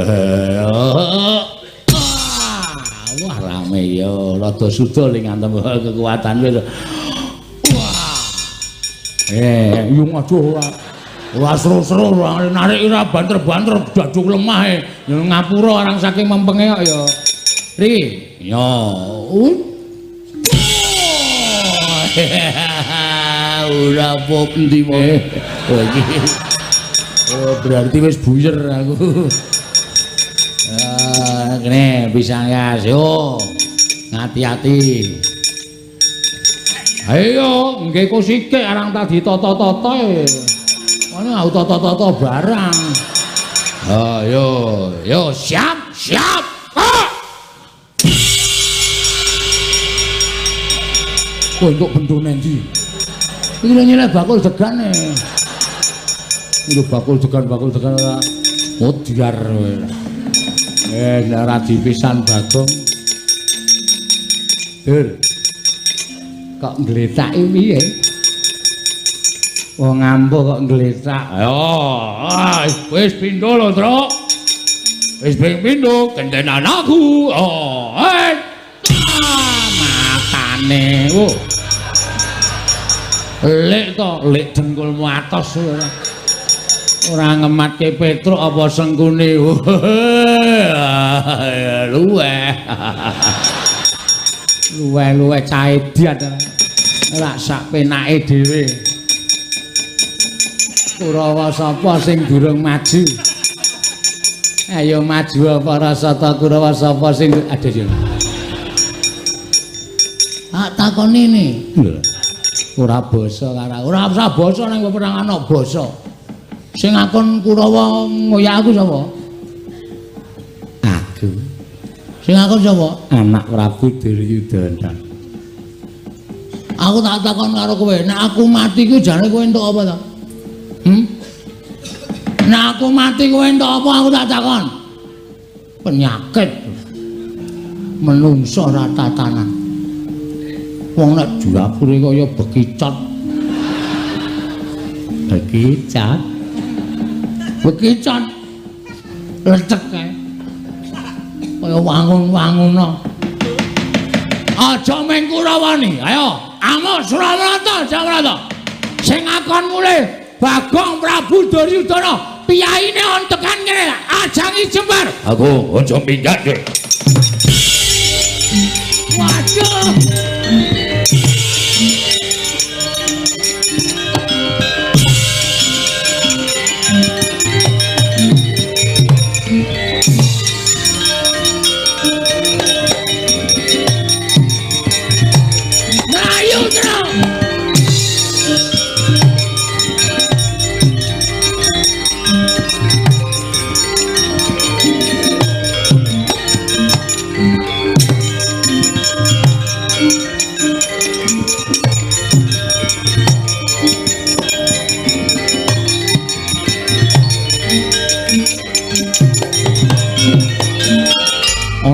Wah rame ya, rada suda ling ngantem kekuatan wis. Wah. Yung aduh ora. Ora seru-seru, narik ora banter-banter daduk lemah e. Ngapura arang saking mempenge kok ya. Riki, yo. Ora apa endi wae. Oh iki. Oh berarti wis buyer aku. Ah, kene bisa gas yo. Ngati-ati. Ayo, nggih kok sikik arang tak ditata-tata e. Ana aku tata-tata barang. Ayo, yo siap, siap. Ah! Kok entuk bendone endi? Iki lho nyileh bakul degane. Iki bakul degan ora modiar kowe. Ora dipisan Bagong. Dur. Kok ngletaki piye? Wong ampuh kok ngletak. Ayo, wis pindho lho, Truk. Wis ping pindho gentenan aku. Oh, matane. Oh. Lek to, lek dengkulmu atos ora. Ora ngematke Petruk apa sengkune. Luweh. Luweh-luweh caedian. Ora sak penake dhewe. Kurawa sapa sing durung maju? Ayo maju para sata Kurawa sapa sing ada yo. Tak takoni ne. Ora basa karo ora usah basa nang peperangan kok basa. Sing akon Kurawa ngoyak aku sapa? Aku. Sing akon sapa? Anak Prabu Duryudana. Aku tak takon karo kowe, nek aku mati ku jane kowe entuk apa to? Hmm? Nek aku mati kowe entuk apa aku tak takon. Penyakit. Menungso ora tatanan. Wong nek jurapure kaya bekicot. Bekicot. Bekicot. Lecek kae. Kaya wangun-wanguno. Aja mung Kurawani. Ayo, amuk Suramarta, Jamarta. Sing akon mulih Bagong Prabu Duryudana, piyaine on tekan kene, ajangi jembar. Aku aja minggat kowe. Waduh.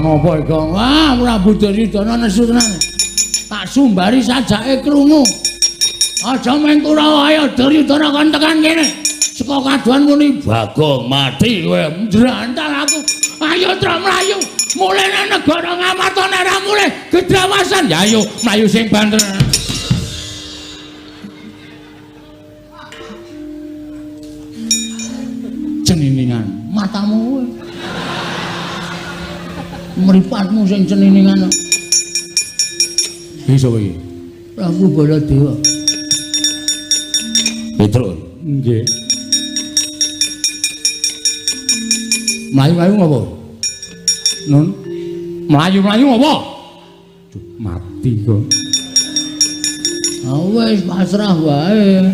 Ngopo iki? Wah, Prabu Duryudana nesu tenan. Tak sumbari sajake krungu. Aja meng Kurawa, ayo Duryudana kon tekan kene. Saka kaduan muni Bagong mati kowe. Njrantal aku. Ayo Truk mlayu. Mulih nang negara Ngamarta nek ora mulih gedrawasan. Ya ayo mlayu sing banter. Ceniningan matamu kowe. Mripatmu sing ceniningan. Iki sapa iki? Prabu Baladewa. Petruk. Nggih. Mlayu-mlayu ngopo? Nun. Mlayu-mlayu ngopo? Mati kok. Ah wis pasrah wae.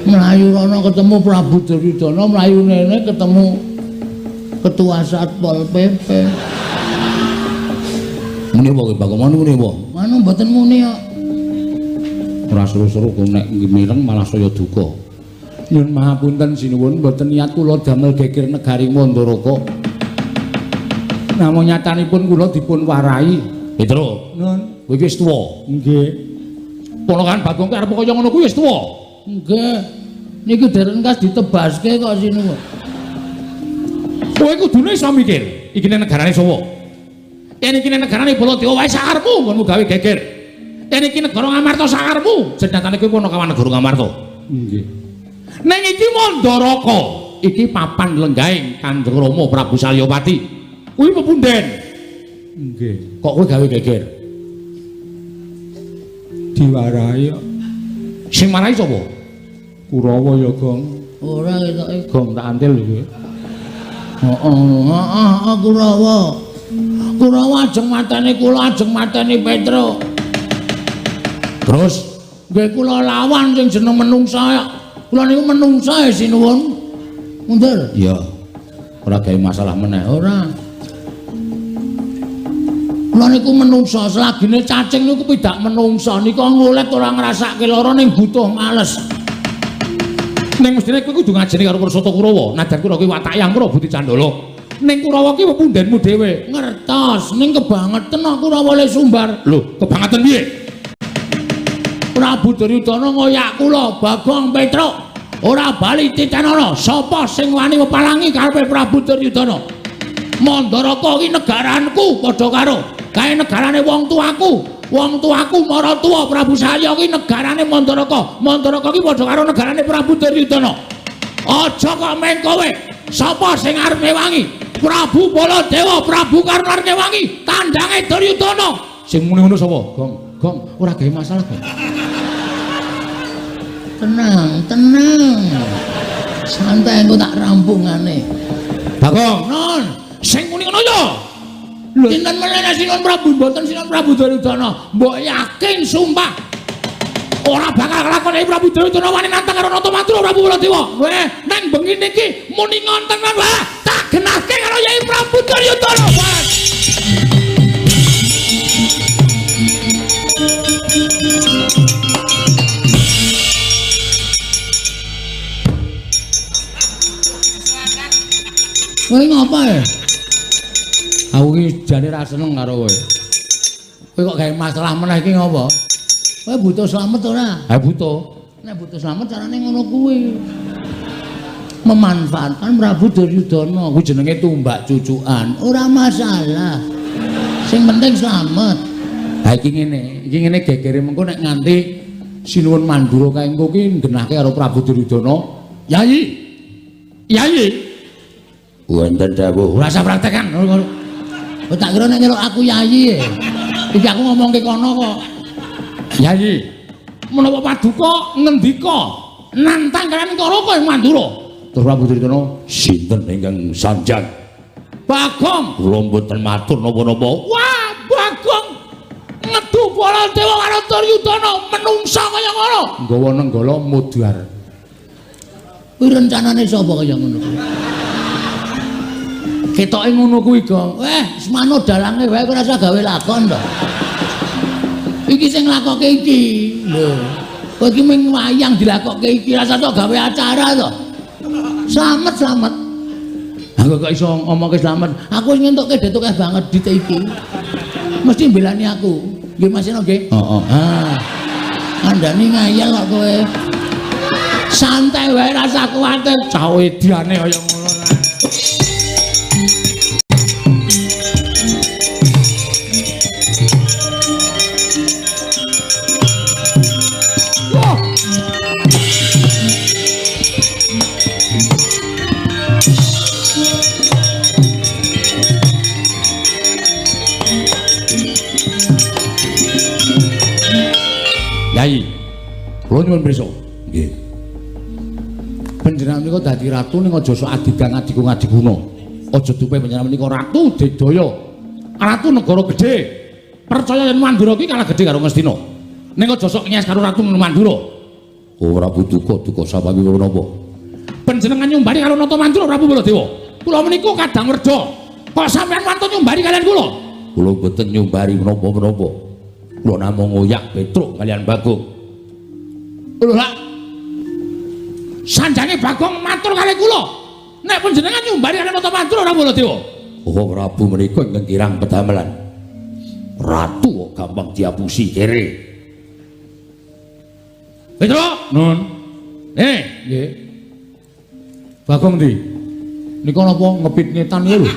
Mlayu rono ketemu Prabu Duryudana, mlayu nene ketemu Ketua Satpol PP. Muni apa kowe Bagong? Muni apa? Anu mboten muni kok. Ora seru-seru kok nek mireng malah saya duka. Nyun mahapunten sinuwun, mboten niat kula damel geger negari Mandaraka. Namung nyatanipun kula dipun warai. Petro, Nun, kowe iki wis tuwa. Nggih. Ponakan Bagong ki arep kaya ngono kuwi wis tuwa. Nggih. Niki dereng kas ditebaske kok sinuwun. Kowe kudune iso mikir, iki nek negarane sapa? Yen iki nek negarane Baladewa wae sakarepmu nggonmu gawe geger. Yen iki negara Ngamarta sakarepmu, jenatane kowe ponokawan negara Ngamarta. Nggih. Ning iki Mandaraka, iki papan lenggahing Kanjeng Rama Prabu Salyapati. Kuwi pepunden. Nggih. Kok kowe gawe geger? Diwarahi kok. Sing marahi sapa? Kurawa ya, Gong. Ora ketoke. Gong tak antil kowe. Heeh, heeh, Kurawa. Kurawa ajeng mateni kula, ajeng mateni Petruk. Terus nggih kula lawan sing jeneng menungsa. Kula niku menungsa e sinuwun. Mundur. Iya. Ora gawe masalah meneh. Ora. Kula niku menungsa, selagine cacing niku pidak menungsa nika ngulet ora ngrasake lara ning butuh males. Ning mestine kowe kudu ngajeni karo Prasata Kurawa. Najan Kurawa kuwi watake angkara Budi Candala. Ning Kurawa ki pepundenmu dhewe. Ngertos, ning kebangeten kok Kurawa le sumbar. Lho, kebangeten piye? Prabu Duryudana ngoyak kula, Bagong Petruk. Ora bali titenana, sapa sing wani mepalangi karepe Prabu Duryudana? Mandaraka ki negaranku padha karo kae negarane wong tuaku. Wong tuaku maratuwa Prabu Salya ki negarane Mandaraka. Mandaraka ki padha karo negarane Prabu Duryudana. Aja kok meng kowe. Sapa sing arep ngewangi? Prabu Baladewa, Prabu Karna arep ngewangi tandange Duryudana. Sing muni ngono sapa? Gong, Gong, ora gawe masalah, Gong. Tenang, tenang. Santai engko tak rampungane. Bagong, Non, sing muni ngono ya. Sinten meneh Sinuwun Prabu mboten Sinuwun Prabu Duryudana. Mbok yakin sumpah ora bakal kelakon Prabu Duryudana wani nantang karo Nata Madura Prabu Baladewa. Weh, nang bengi niki muni ngonten wae tak genahke karo Yai Prabu Duryudana. Kowe ngapa ya? Aku iki jane ra seneng karo kowe. Kowe kok gawe masalah meneh iki ngopo? Kowe butuh slamet ora? Ha butuh. Nek butuh slamet carane ngono kuwi. Memanfaatkan Prabu Duryudana kuwi jenenge tumbak cucukan. Ora masalah. Sing penting slamet. Ha iki ngene gegere mengko nek nganti Sinuwun Mandura kae engko ki nggenahke karo Prabu Duryudana. Yai. Yai. Wonten dawuh. Ora usah praktekan. Oh, tak kira nek nyeluk aku yai. Iki aku ngomongke kono kok. Yai, menapa paduka ngendika nantang kalian Karawa ing Mandura? Terus Prabu Duryudana, sinten ingkang sanjang? Bagong, kula mboten matur napa-napa. Wah, Bagong ngedu Baladewa karo Duryudana menungsa kaya ngono. Nggawa nenggala mudhar. Kuwi rencanane sapa kaya ngono kuwi? Ketoke ngono kuwi, Gong. Weh, semano dalange wae ora usah gawe lakon to. Iki sing nglakoke iki. Lho. Kowe iki mung wayang dilakoke iki, ora usah gawe acara to. Slamet, slamet. Aku kok iso ngomongke slamet. Aku wis ngentukke detuk akeh banget dite iki. Mesti mbelani aku. Nggih Mas Seno nggih? Heeh. Ah. Kandhane ngayal kok kowe. Santai wae rasa kuwatir. Cah ediane kaya ngono. Yai, kula nyuwun pirsa. Nggih. Panjenengan menika dadi ratu ning aja sok adigang adigung adiguna. Aja dupe panjenengan menika ratu digdaya. Ratu negara gedhe. Percaya yen Mandura iki kalah gedhe karo Ngastina. Ning aja sok nyes karo ratu Mandura. Oh, Prabu duka duka sapawi menapa? Panjenengan nyumbari karo Nata Mandura Prabu Baladewa. Kula menika kadang werda. Kok sampeyan wantun nyumbari kalian kula? Kula mboten nyumbari menapa-menapa. Kula namung ngoyak Petruk kalian Bagong. Lho lak sanjange Bagong matur kali kula. Nek panjenengan nyumbari kalian Nata Mandura ora Baladewa. Oh Prabu menika ingkang kirang pedamelan. Ratu kok gampang diapusi kere. Petruk, nun. Nggih. Bagong ndi? Nika napa ngepit ngetan lho.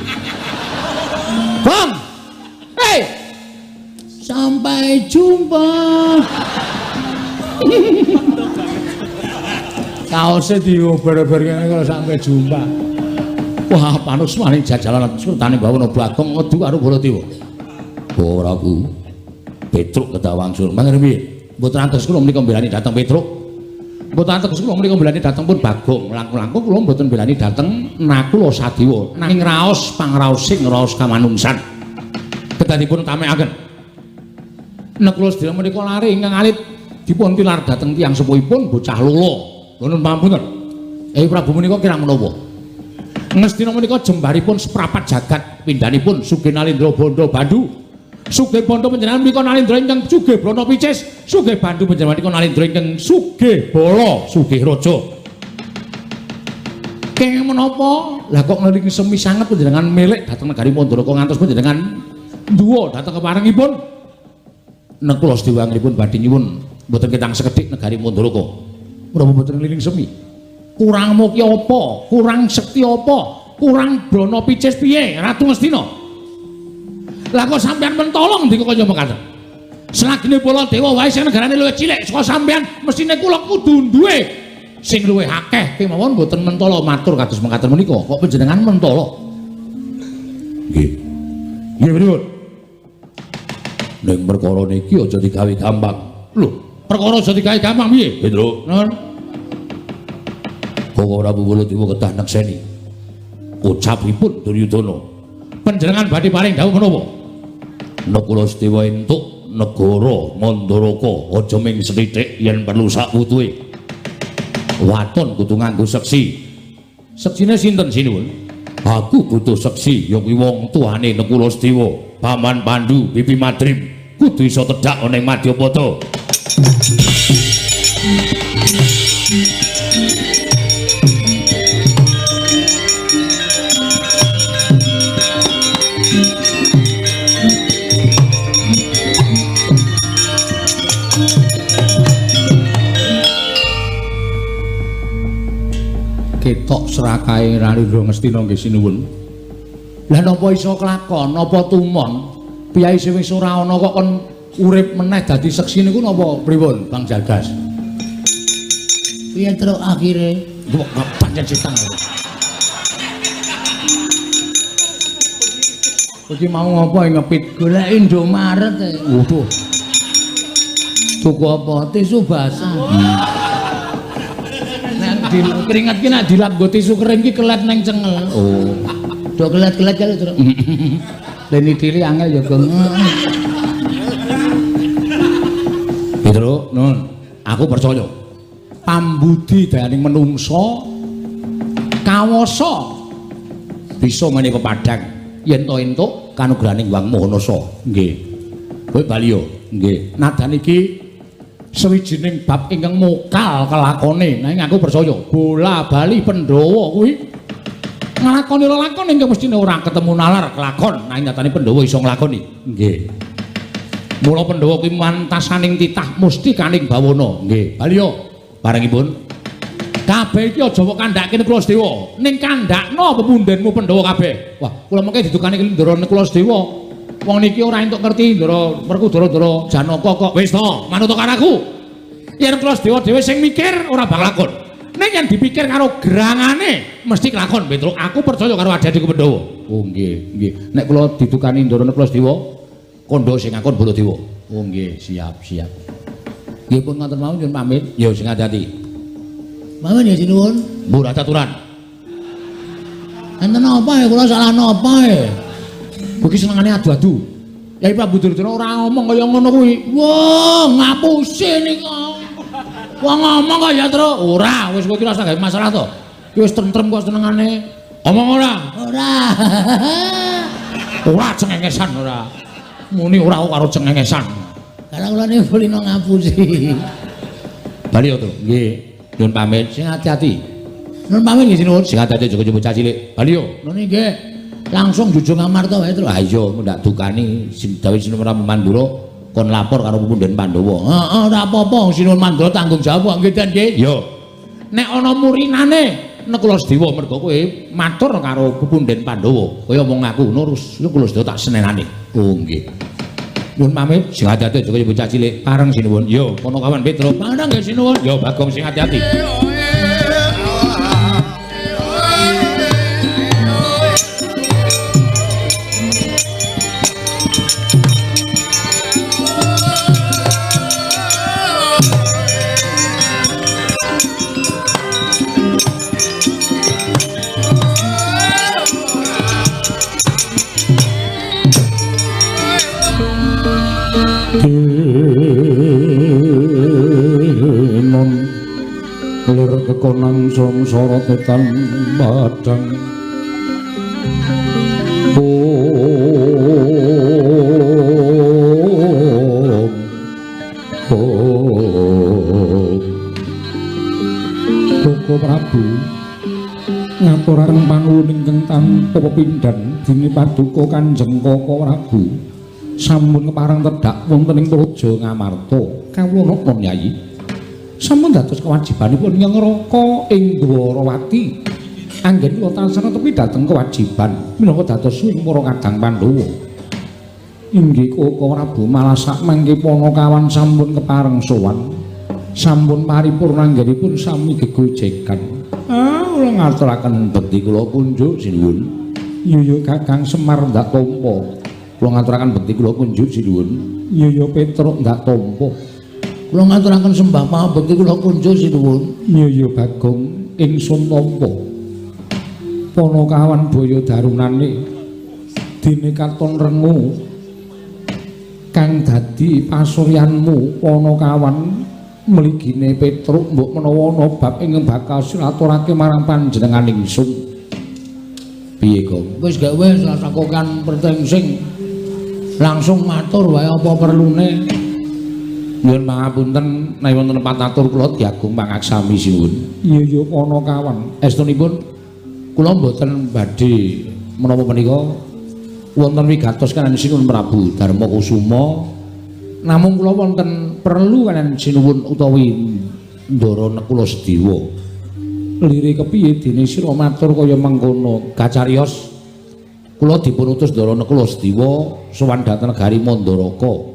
Bang. Hei. Sampai jumpa. Kaose diober-ober kene kalau sampai jumpa. Wah, panusmane jajalan sultane Bawana Bagong ngedu karo Baladewa. Oh, Prabu. Petruk kedah wangsul. Mangke piye? Mboten antes kula menika mbelani dhateng Petruk. Mboten antes kula menika mbelani dhateng pun Bagong. Langkung-langkung kula mboten mbelani dhateng Nakula Sadewa. Nanging raos pangraosing raos kamanungsan. Kedah dipun tamekaken. Nakula sedaya menika lare ingkang alit dipun tilar dhateng tiyang sepuhipun bocah lolo. Nuwun pangapunten. Prabu menika kirang menapa? Ngastina menika jembaripun seprapat jagat pindhanipun sugih Nalindra Bandha Bandu. Sugih Bandha panjenengan menika Nalindra ingkang sugih Brana Picis, sugih Bandu panjenengan menika Nalindra ingkang sugih Bala, sugih Raja. Kenging menapa? Lah kok ngelingi semi sanget panjenengan milik dhateng negari Mandaraka ngantos panjenengan duwa dhateng keparengipun. Nekula sedaya angripun badhe nyuwun mboten ketang sekedhik negari Mandaraka. Menapa mboten ngliling semi? Kurang mukya apa? Kurang sekti apa? Kurang brana picis piye Ratu Ngastina? Lah kok sampeyan mentolong ndika kaya mekaten? Selagine Baladewa wae sing negarane luwih cilik saka sampeyan, mesthine kula kudu duwe sing luwih akeh kemawon mboten mentolo matur kados mekaten menika. Kok panjenengan mentolo? Nggih. Nggih pripun? Ning perkara niki aja digawe gampang. Lho, perkara aja digawe gampang piye? Petro. Nun. Kok Prabu Baladewa kedah nekseni ucapipun Duryudana. Panjenengan badhe paring dawuh menapa? Nakula Sedewa entuk negara Mandaraka aja ming sethithik yen perlu sakwutuhe. Waton kudu nganggo seksi. Seksine sinten sinuwun? Aku butuh seksi ya kuwi wong tuane Nakula Sedewa, Paman Pandu, Bibi Madrim. Kudu iso tedhak ana ing Madyapada. Ketok serakahe Ralindra Ngastina nggih sinuwun. Lah napa iso kelakon, napa tumon? Piyai sing wis ora ana kok kon urip meneh dadi seksi niku napa pripun, Bang Jagas? Piye truk akhire? Kok pancen setan. Iki mau ngopo ngepit? Golek Indomaret. Waduh. Tuku apa? Tisu basah. Nek keringat ki nek dilap nggo tisu kering ki kelet neng cengel. Oh. Do kelet-kelet kali truk. Leni diri angel ya, Gong. Petro, nun, aku percaya. Pambudi dayaning menungsa kawasa bisa ngene pepadang yen to entuk kanugrahaning Hyang Maha Nasa. Nggih. Kowe bali yo. Nggih. Nadan iki sawijining bab ingkang mokal kelakone. Nanging aku percaya bola bali Pandhawa kuwi Nglakoni lelakon ingkang mestine ora ketemu nalar kelakon, nanging nyatane Pandhawa iso nglakoni. Nggih. Mula Pandhawa kuwi mantasaning titah musti kaning bawana. Nggih. Baliyo barengipun kabeh iki aja kok kandhake Nakula Sedewa, ning kandhakno pepundhenmu Pandhawa kabeh. Wah, kula mengke didukani Ndara Nakula Sedewa. Wong niki ora entuk ngerti Ndara Werkudara Ndara Janaka kok. Wis to, manut karo aku. Yen Nakula Sedewa dhewe sing mikir ora bakal lakon. Ning yen dipikir karo gerangane mesti kelakon, Petruk. Aku percaya karo adik-adikku Pandhawa. Oh nggih, nggih. Nek kula didukani Ndara Nakula Sedewa, kandha sing ngakon Baladewa. Oh nggih, siap, siap. Nggih pun ngoten mawon nyuwun pamit. Ya sing ati-ati. Mawon ya sinuwun. Murah caturan. Enten apa ya kula salah napa ya? Kuwi senengane adu-adu. Yai Prabu Duryudana ora ngomong kaya ngono kuwi. Wah, ngapusi nika. Wong ngomong kaya terus ora, wis kowe iki ora usah gawe masalah to. Ki wis tentrem kok senengane. Omong ora? Ora. Ora cengengesan ora. Muni ora karo cengengesan. Karena kula niku kulino ngapusi. Bali to. Nggih. Nyuwun pamit, sing ati-ati. Nyuwun pamit nggih sinuwun. Sing ati-ati aja bocah cilik. Bali yo. Ngono nggih. Langsung jujung Amarta wae terus. Ha iya, ndak dukani dawuh Sinuwun Prabu Mandura kon lapor karo pepundhen Pandhawa. Heeh, ora apa-apa, Sinuwun Mandura tanggung jawab nggih Den nggih. Yo. Nek ana murinane Nakula Sedewa mergo kowe matur karo pepundhen Pandhawa, kowe omong aku ngono Nakula Sedewa tak senenane. Oh nggih. Nyuwun pamit, sing ati-ati aja kaya bocah cilik. Pareng sinuwun. Yo, Ponokawan Petruk. Pareng nggih sinuwun. Yo, Bagong sing ati-ati. Lir kekonang samsara tetan padang. Om Om Koko Prabu ngaturaken panuwun ingkang tanpa pepindhan dene paduka Kanjeng Koko Prabu sampun kepareng tedhak wonten ing Praja Ngamarta. Kawula napa Nyai? Sampun dados kewajibanipun nyengraka ing Dwarawati. Anggen kula tansah netepi dhateng kewajiban minangka dados ing para kadang Pandhawa. Inggih Koko Prabu malah sak mangke Panakawan sampun kepareng sowan. Sampun paripurna anggenipun sami gegojekan. Ah, kula ngaturaken bekti kula kunjuk sinuwun. Yuyu Kakang Semar ndak tampa. Kula ngaturaken bekti kula kunjuk sinuwun. Yuyu Petruk ndak tampa. Kula ngaturaken sembah pangabekti kula kunjuk sinuwun. Yuyu Bagong ingsun tampa. Panakawan boyo darunane dene katon rengu kang dadi pasuryanmu Panakawan mligine Petruk mbok menawa ana bab ingkang bakal silaturake marang panjenengan ingsun. Piye, Gong? Wis gak wis lasakokan pertengsing. Langsung matur wae apa perlune. Nyuwun pangapunten nek wonten patatur kula diagung pangaksami sinuwun. Iya ya Panakawan. Estunipun kula mboten badhe menapa menika wonten wigatos kaliyan Sinuwun Prabu Darma Kusuma. Namung kula wonten perlu kaliyan sinuwun utawi Ndara Nakula Sedewa. Lire kepiye dene sira matur kaya mengkono? Kacariyos kula dipun utus Ndara Nakula Sedewa sowan dhateng negari Mandaraka.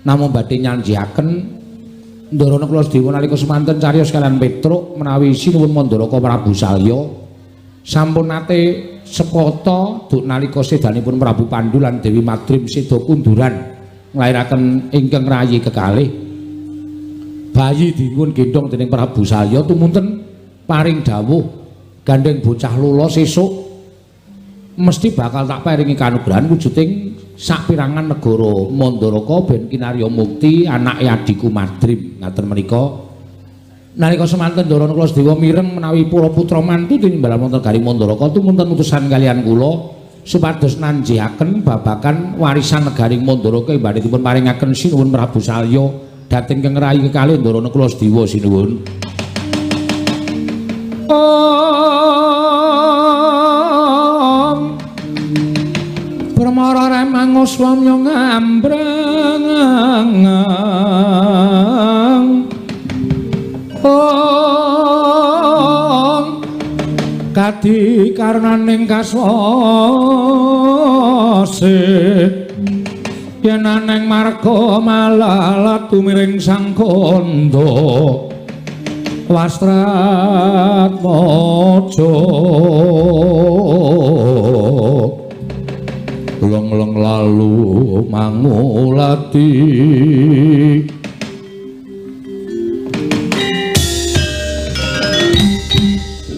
Namung badhe nyanjiaken Ndara Nakula Sedewa nalika semanten cariyos kaliyan Petruk menawi Sinuwun Mandaraka Prabu Salya sampun nate sepata duk nalika sedanipun Prabu Pandu lan Dewi Madrim seda kunduran nglairaken ingkang rayi kekalih. Bayi dipun gendhong dening Prabu Salya tumunten paring dawuh gandeng bocah lolo sesuk mesti bakal tak paringi kanugrahan wujuding sapirangan negara Mandaraka ben kinarya mukti anake adhiku Madrim. Ngaten menika nalika semanten Ndara Nakula Sedewa mireng menawi para putra mantu tinimbalan wonten negari Mandaraka tumunten utusan kaliyan kula supados nanjiaken babagan warisan negari Mandaraka ing badhe dipun paringaken Sinuwun Prabu Salya dhateng ingkang rayi kekalih Ndara Nakula Sedewa sinuwun. Oh. Asmara remang swamya ngambrang ong kadi karnaning kaswase yen aneng marga malalat tumiring sang kandha Wastratmaja leng-leng lalu mangulati.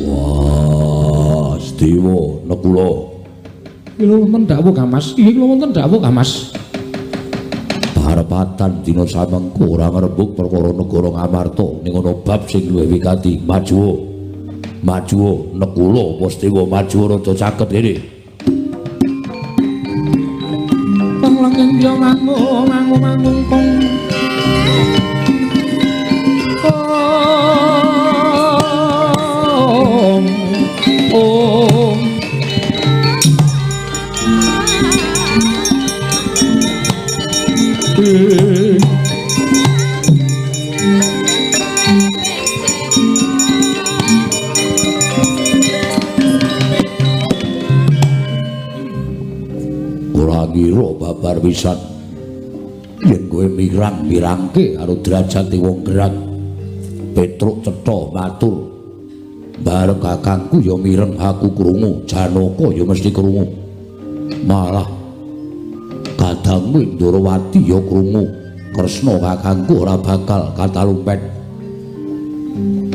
Wah, Sedewa Nekula. Iki lho wonten dawuh Kang Mas. Iki lho wonten dawuh Kang Mas. Parepatan dina samengko ora ngrembug perkara negara Ngamarta ning ana bab sing luwih wigati. Maju. Maju Nekula apa Sedewa maju rada caket kene. Lengeng yo mangu mangu mangungkung om om ora ngira babar pisan yen kowe mirang-mirangke karo derajate wong gerang. Petruk cetha matur, bareng kakangku ya mireng aku krungu, Janaka ya mesti krungu. Malah kadangmu Ndorowati ya krungu, Kresna kakangku ora bakal katalumpet.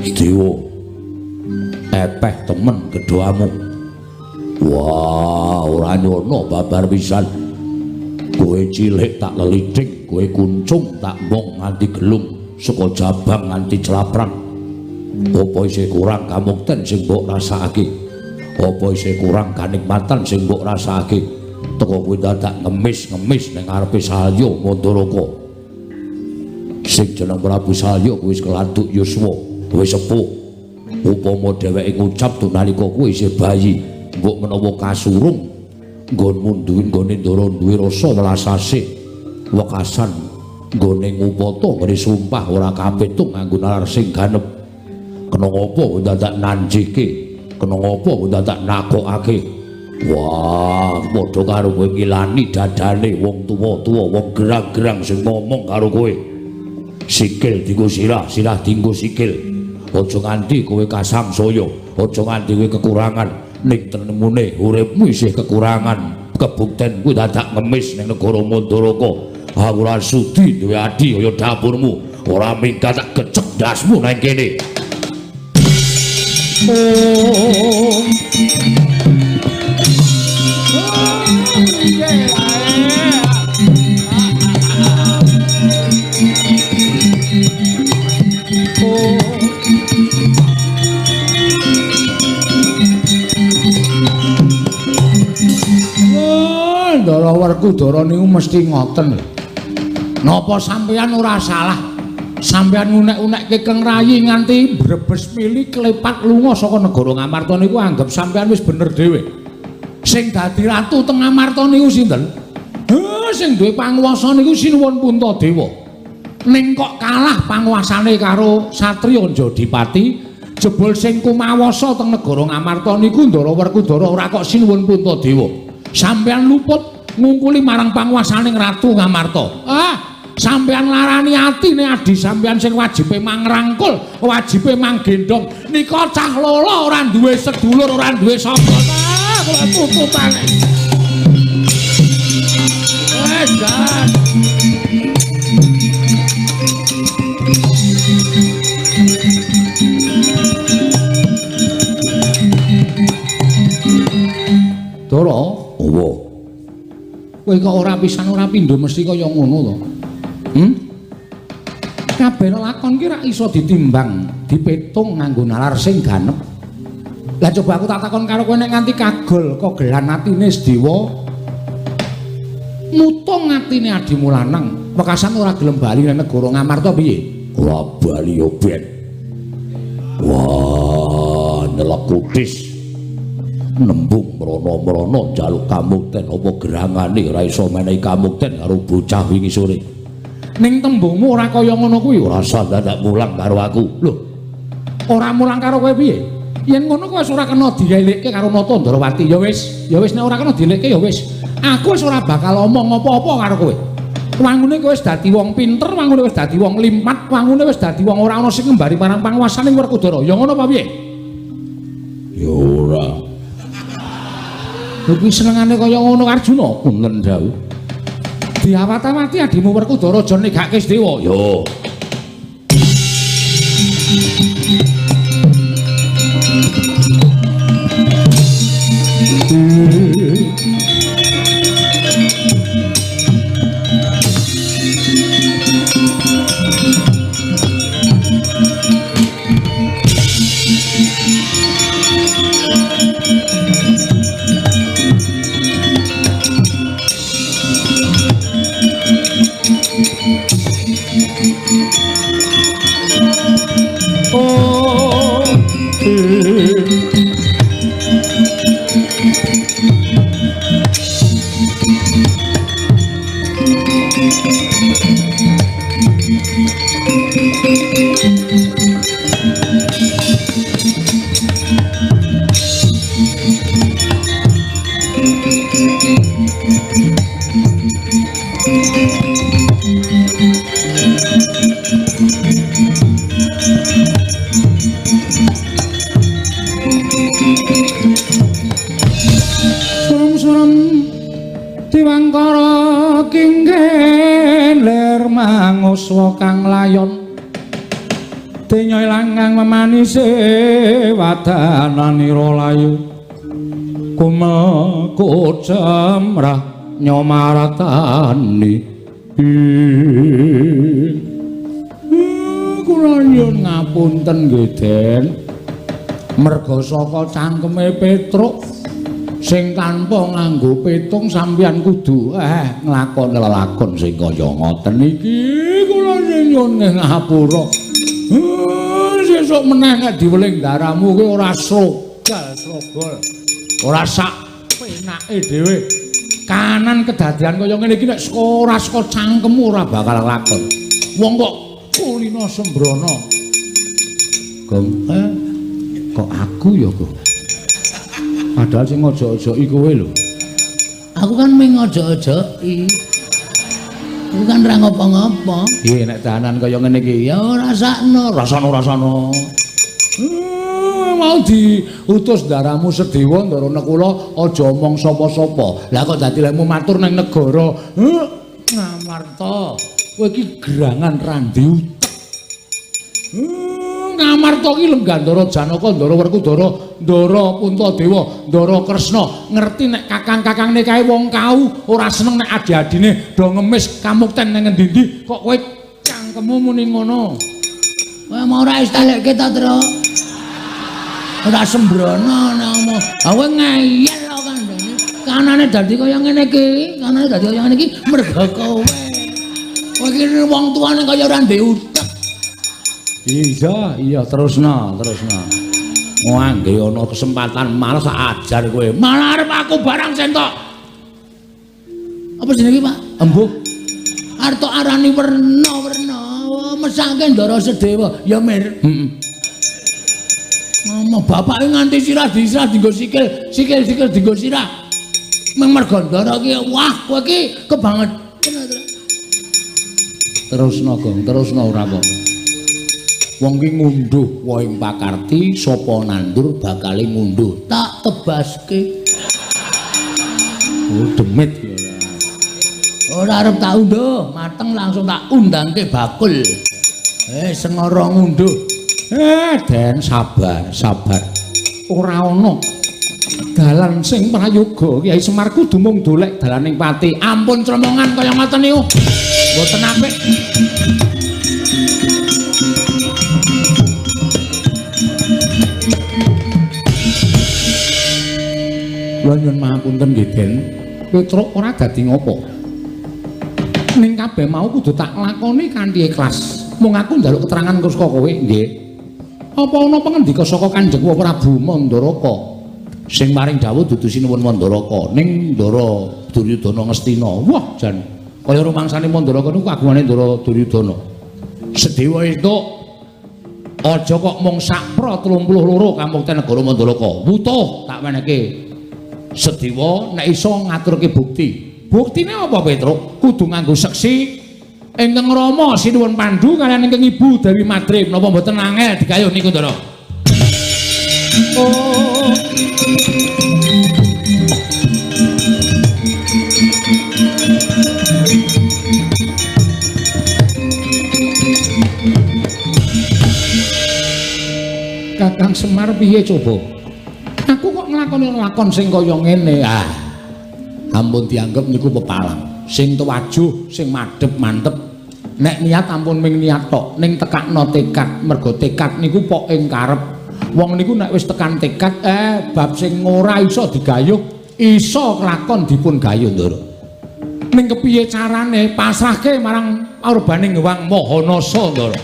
Sedewa epeh temen gedhamu. Wah, ora nyono babar pisan. Kowe cilik tak lelithik, kowe kuncung tak mbong nganti gelung, saka jabang nganti celaprang. Apa isih kurang kamukten sing mbok rasakake? Apa isih kurang kanikmatan sing mbok rasakake? Teko kowe dadak ngemis-ngemis ning ngarepe Salya Mandaraka. Sing jeneng Prabu Salya kuwi wis keladuk yuswa, wis sepuh. Upama dheweke ngucap nalika kowe isih bayi, mbok menawa kasurung nggonmu duwe nggone ndara duwe rasa welas asih wekasan nggone ngupata nggone sumpah ora kapitung nganggo nalar sing ganep. Kena ngopo dadak nanjike, kena ngopo dadak nakokake. Wah, padha karo kowe ngilani dadane wong tuwa-tuwa, wong gerang-gerang sing ngomong karo kowe. Sikil dienggo sirah, sirah dienggo sikil. Aja nganti kowe kasamsaya, aja nganti kowe kekurangan. Ning tenemune uripmu isih kekurangan, kebukten kuwi dadak ngemis ning negara Mandaraka. Aku ora sudi duwe adi kaya dapurmu, ora minggat tak gecek ndasmu nang kene. Oh. Ndara Werkudara niku mesti ngoten. Napa sampeyan ora salah? Sampeyan ngunek-unekke Keng Rayi nganti brebes mili klepat lunga saka negara Ngamarta niku anggap sampeyan wis bener dhewe. Sing dadi ratu teng Ngamarta niku sinten? Sing duwe panguwasa niku Sinuwun Puntadewa. Ning kok kalah panguwasane karo Satriya Jodipati, jebul sing kumawasa teng negara Ngamarta niku Ndara Werkudara ora kok Sinuwun Puntadewa. Sampeyan luput ngungkuli marang panguwasaning Ratu Ngamarta. Ah, sampeyan larani atine adi sampeyan sing wajibe mangrangkul, wajibe manggendhong. Nika cah lolo ora duwe sedulur, ora duwe sapa. Ah, kula tututane. Jan. Dara, owo. Kowe kok ora pisan ora pindho mesti kaya ngono to. Kabeh lakon ki ra iso ditimbang, dipetung nganggo nalar sing ganep. Lah coba aku tak takon karo kowe nek nganti kagol kogelan atine Sedewa mutung atine adimu lanang, wekasan ora gelem bali nang negara Ngamarta piye? Ora bali yo ben. Wah, nyelek kutis. Nembung mrono-mrono njaluk kamukten apa gerangane ora iso menehi kamukten karo bocah wingi sore. Ning tembungmu ora kaya ngono kuwi, ora usah dadak mulang karo aku. Lho. Ora mulang karo kowe piye? Yen ngono kowe wis ora kena dielikke karo Nata Ndrawati. Ya wis, ya wis nek ora kena dielikke ya wis. Aku wis ora bakal omong apa-apa karo kowe. Wangune kowe wis dadi wong pinter, wangune wis dadi wong limpat, wangune wis dadi wong ora ana sing ngembari marang panguwasaning Werkudara. Ya ngono apa piye? Ya ora. Lho kuwi senengane kaya ngono Arjuna, punten dawuh. Diawat-awati adimu Werkudara aja negake Sedewa. Yo. Manguswa kang layon denya ilangang memanise wadananira layu kumel kocemrah nyomaratani. Kula nyuwun ngapunten nggih Den, merga saka cangkeme Petruk sing tanpa nganggo petung sampeyan kudu nglakoni lelakon sing kaya ngoten iki. Kula nyuwun ngapura. Sesuk meneh nek diweling daramu kuwi ora srogal-srogol, ora sak penake dhewe. Kanan kedadian kaya ngene iki nek ora saka cangkemmu ora bakal lakon. Wong kok kulino sembrono. Gong, kok aku ya, Gong? Padahal sing ngojok-ojoki kowe lho. Aku kan mung ngojok-ojoki. Aku kan ora ngopo-ngopo. Piye nek dahanan kaya ngene iki? Ya ora sakno, rasane. Mau diutus daramu Sedewa Ndara Nekula aja omong sapa-sapa. Lah kok dadi lemu matur ning negara Ngamarta. Kowe iki gerangan randi utek. Ngamarta ki Lenggandara Janaka, Ndara Werkudara, Ndara Puntadewa, Ndara Kresna. Ngerti nek kakang-kakangne kae wong kau ora seneng nek adi-adine do ngemis kamukten nang ngendi-endi kok kowe cangkemmu muni ngono. Kowe mau ora istalekke ta, Tru? Ora sembrono nek omong. Ha kowe ngeyel kok kandhane. Kanane dadi kaya ngene iki, kanane dadi kaya ngene iki mergo kowe. Kowe iki wong tuane kaya ora ndek utek. Iya, iya terusno, terusno. Wah, nggih ana kesempatan malah sak ajar kowe. Malah arep aku barang sentok. Apa jenenge, Pak? Embuh. Arep tok arani werna-werna, mesake Ndara Sedewa. Ya, Mir. Heeh. Ngomong bapake nganti sirah disirah dienggo sikil, sikil-sikil dienggo sirah. Mung mergo Ndara ki, wah, kowe iki kebangetan. Terusno, Gong, terusno ora apa. Wong ki ngunduh wohing pakarti, sapa nandur bakale ngunduh. Tak tebaske. Oh, demit ya. Ora arep tak unduh, mateng langsung tak undangke bakul. Sengara ngunduh. Den sabar, sabar. Ora ana dalan sing prayoga. Kyai Semar kudu mung dolek dalaning pati. Ampun cremongan kaya ngoten niku. Mboten apik. Kula nyuwun mahapunten nggih, Den. Petruk ora dadi ngopo. Ning kabeh mau kudu tak lakoni kanthi ikhlas. Mung aku njaluk keterangan saka kowe, nggih. Apa ana pangendika saka Kanjeng Prabu Mandaraka? Sing maring dawuh dudu Sinuwun Mandaraka, ning Ndara Duryudana Ngastina. Wah, jan kaya rumangsane Mandaraka niku kagungane Ndara Duryudana. Sedewa entuk aja kok mung sakpra 32 kamukten negara Mandaraka. Wutuh tak wenehke. Sedewa nek iso ngaturke bukti. Buktine apa, Petruk? Kudu nganggo seksi ingkang Rama Sinuwun Pandu kaliyan ingkang Ibu Dewi Madrim. Napa mboten angel digayuh niku, Ndara? Oh. Kakang Semar piye coba? Aku kok nglakoni lakon sing kaya ngene. Ah. Ampun dianggep niku pepalang. Sing tuwajuh, sing madhep mantep. Nek niat ampun ming niat tok, ning tekakno tekad. Mergo tekad niku pok ing karep. Wong niku nek wis tekan tekad, bab sing ora iso digayuh, iso kelakon dipun gayuh, Ndara. Ning kepiye carane pasrahke marang aurbaning Hyang Maha Nasa, Ndara.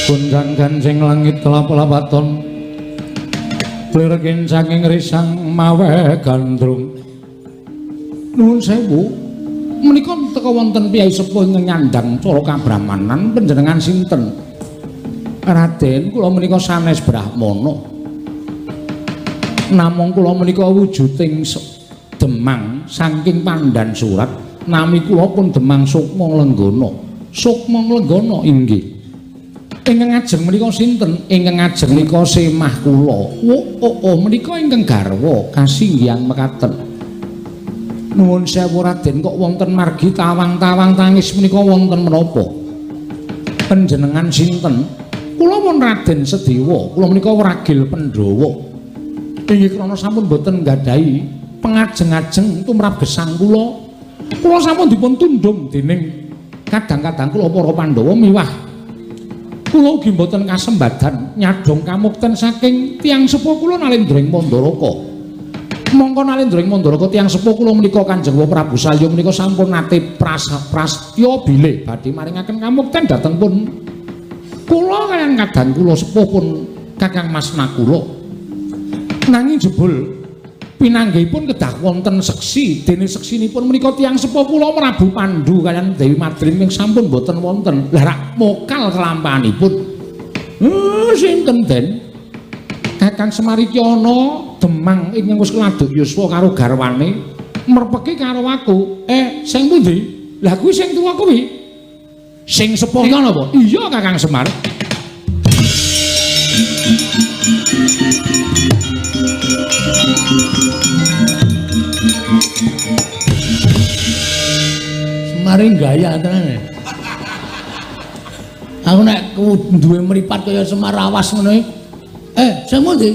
Gunjang gancing langit kelap-lapaton plirkin saking risang mawe gandrung. Nuwun sewu, menika teka wonten piyai sepuh ingkang nyandang cara kabrahmanan panjenengan sinten? Raden, kula menika sanes brahmana. Namung kula menika wujuding Demang saking Pandan Surat. Nami kula pun Demang Sukma Lenggana. Sukma Lenggana inggih. Ingkang ajeng menika sinten? Ingkang ajeng menika semah kula. Oh, menika ingkang garwa kasinggihan mekaten. Nuwun sewu Raden, kok wonten margi tawang-tawang tangis menika wonten menapa? Panjenengan sinten? Kula pun Raden Sedewa, kula menika wragil Pandhawa. Inggih krana sampun boten nggadahi pengajeng-ajeng tumrap gesang kula. Kula sampun dipun tundhung dening kadang-kadang kula para Pandhawa miwah kula ugi mboten kasembadan nyadhong kamukten saking tiyang sepuh kula Nalendra ing Mandaraka. Mongko Nalendra ing Mandaraka tiyang sepuh kula menika Kanjeng Prabu Salya menika sampun nate prastya bilih badhe maringaken kamukten dhateng pun kula kaliyan kadang kula sepuh pun Kakang Mas Nakula. Nanging jebul pinanggihipun kedah wonten seksi, dene seksinipun menika tiyang sepuh kula Prabu Pandu kaliyan Dewi Madrim ing sampun boten wonten. Lah rak mokal kelampahanipun. Sinten Den? Kakang Semar iki ana Demang ingkang wis keladuk yuswa karo garwane merpeki karo aku. Sing pundi? Lah kuwi sing tuwa kuwi. Sing sepuh ki ana apa? Iya Kakang Semar. Semare gaya tenan. Aku nek duwe mripat kaya Semar awas ngono iki. Sing pundi?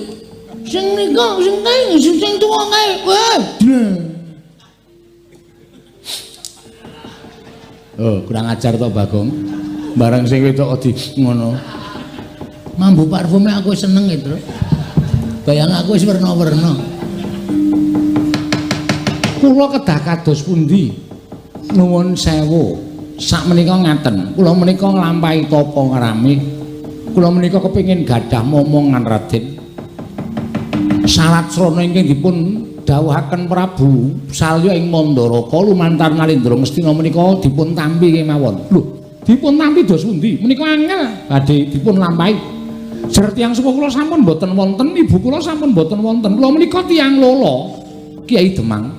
Sing nika, sing kae, sing tuwa kae. Weh. Oh, kurang ajar to Bagong. Barang sing wedok di ngono. Mambu parfume aku seneng itu. Bayang aku wis werna-werna. Kula kedah kados pundi? Nuwun sewu. Sakmenika ngaten, kula menika nglampahi tapa ngrami. Kula menika kepengin gadah momongan Raden. Sarat srana ingkang dipun dawuhaken Prabu Salya ing Mandaraka lumantar Nalendra Ngastina menika dipun tampi kemawon. Lho, dipun tampi dos pundi? Menika angel badhe dipun lampahi. Jer tiyang sepuh kula sampun boten wonten, ibu kula sampun boten wonten. Kula menika tiyang lolo, Kiai Demang.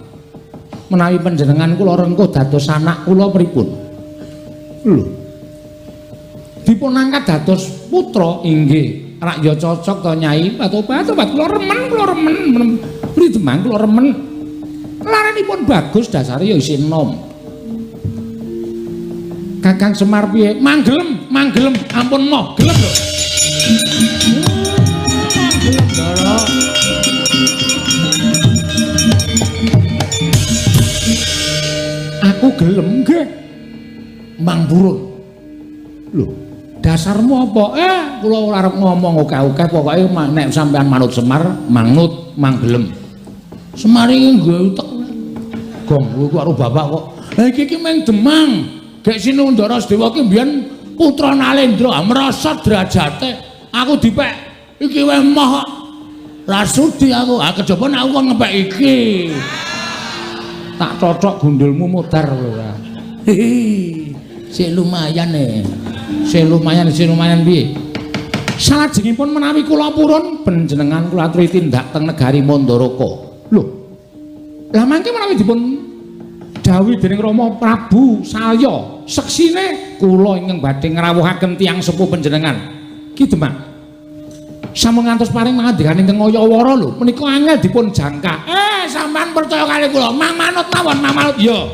Menawi panjenengan kula rengkuh dados anak kula pripun? Lho. Dipun angkat dados putra inggih. Rak ya cocok to Nyai. Obat-obat kula remen, kula remen. Beli Demang kula remen. Laranipun bagus dasare ya isih enom. Kakang Semar piye? Manggelem, manggelem, ampun moh, gelem lho. Manggelem Ndara. Aku gelem nggih. Mang purun. Lho, Dasarmu apa? Kula ora arep ngomong akeh-akeh, pokoke nek sampean manut Semar, manut manggelem. Semar iki nggo utek. Gong kowe karo bapak kok. Lah iki iki mung Demang. Gek Sinuwun Ndara Sedewa ki mbiyen putra Nalendra, merosot derajate. Aku dipek iki wae emoh kok. Ra sudi aku. Ah kejaba nek aku kon ngepek iki. Tak cocok gundulmu modar kowe ora. Hihi. Sik lumayan e. Sik lumayan piye? Salajengipun menawi kula purun panjenengan kula aturi tindak teng negari Mandaraka. Lho. Lah mangke menawi dipun dawuhi dening Rama Prabu Salya, seksine kula ingkang badhe ngrawuhaken tiyang sepuh panjenengan. Ki Demang. Sampun ngantos paring mangandikan ingkang Ayawara lho, menika angel dipun jangka. Sampean percaya kali kula, mang manut mawon, mang manut. Ya.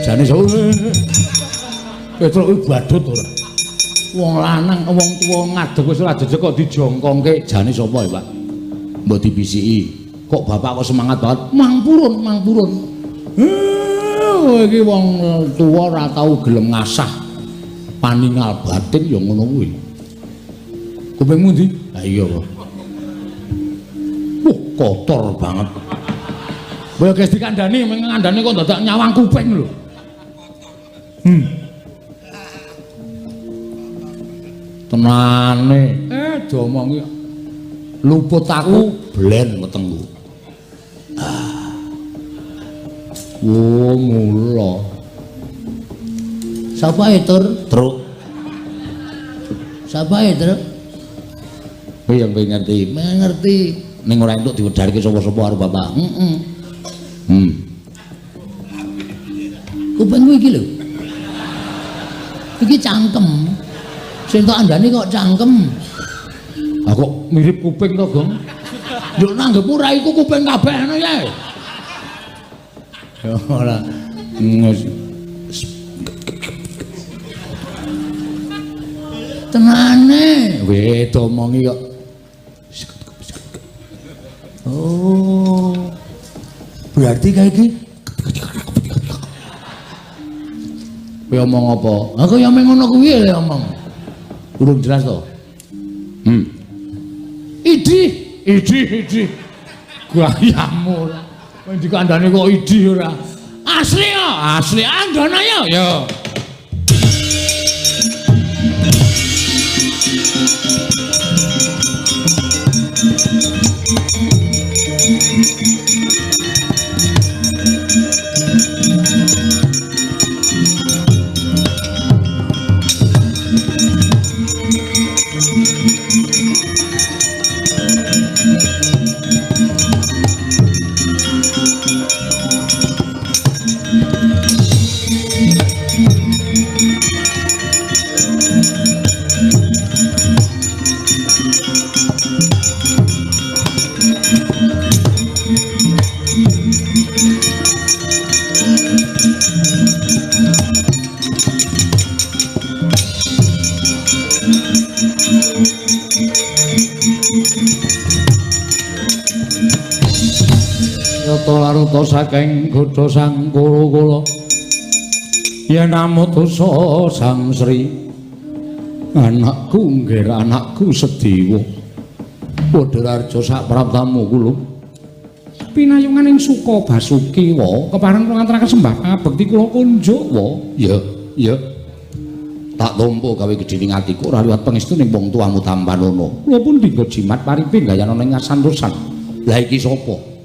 Jane sawe. Petruk kuwi badut ora. Wong lanang, wong tuwa ngadeg wis ora jejeg kok dijongkongke. Jane sapa ya, Pak? Mbok dibisiki. Kok bapak kok semangat banget? Mang purun, mang purun. Iki wong tuwa ora tau gelem ngasah paningal batin ya ngono kuwi. Kupingmu ndi? Ha iya kok. Wah, kotor banget. Mbok guys dikandani, ngandani kok dadak nyawang kuping lho. Tenane, diomongi luput aku blen wetengku. Ah. Oh, mula. Sapa e, Tur? Truk. Sapa e, Truk? Kowe yang pengen ngerti. Pengen ngerti. Ning ora entuk diwedharke sapa-sapa karo bapak. Heeh. Kupingku iki lho. Iki cangkem. Sing tok andane kok cangkem. Ah kok mirip kuping to, Gong? Yo nanggepmu ra iku kuping kabeh ngono ya. Ya ora. Tenane. Weh, domongi kok. Oh. Berarti kayak iki kowe omong apa? Aku ya meng ngono kuwi lho omong. Urung jelas to? Idih, idih, idih. Gayamu ora. Kowe dikandani kok idih ora. Asli ya, asli andana ya. Ya. Laruta saking godha sang Kuru-kula yen amutusa Sang Sri anakku nggih anakku Sedewa padha raja sak praptamu kula pinayungan ing Suka Basuki wa kepareng kula ngaturaken sembah pangabekti kula kunjuk wa. Ya ya tak tampa gawe gedhe ing atiku ora liwat pangestu ning wong tuamu tampanono kula pun dinggo jimat paripe gayana ing kasantosan. Lah iki sapa?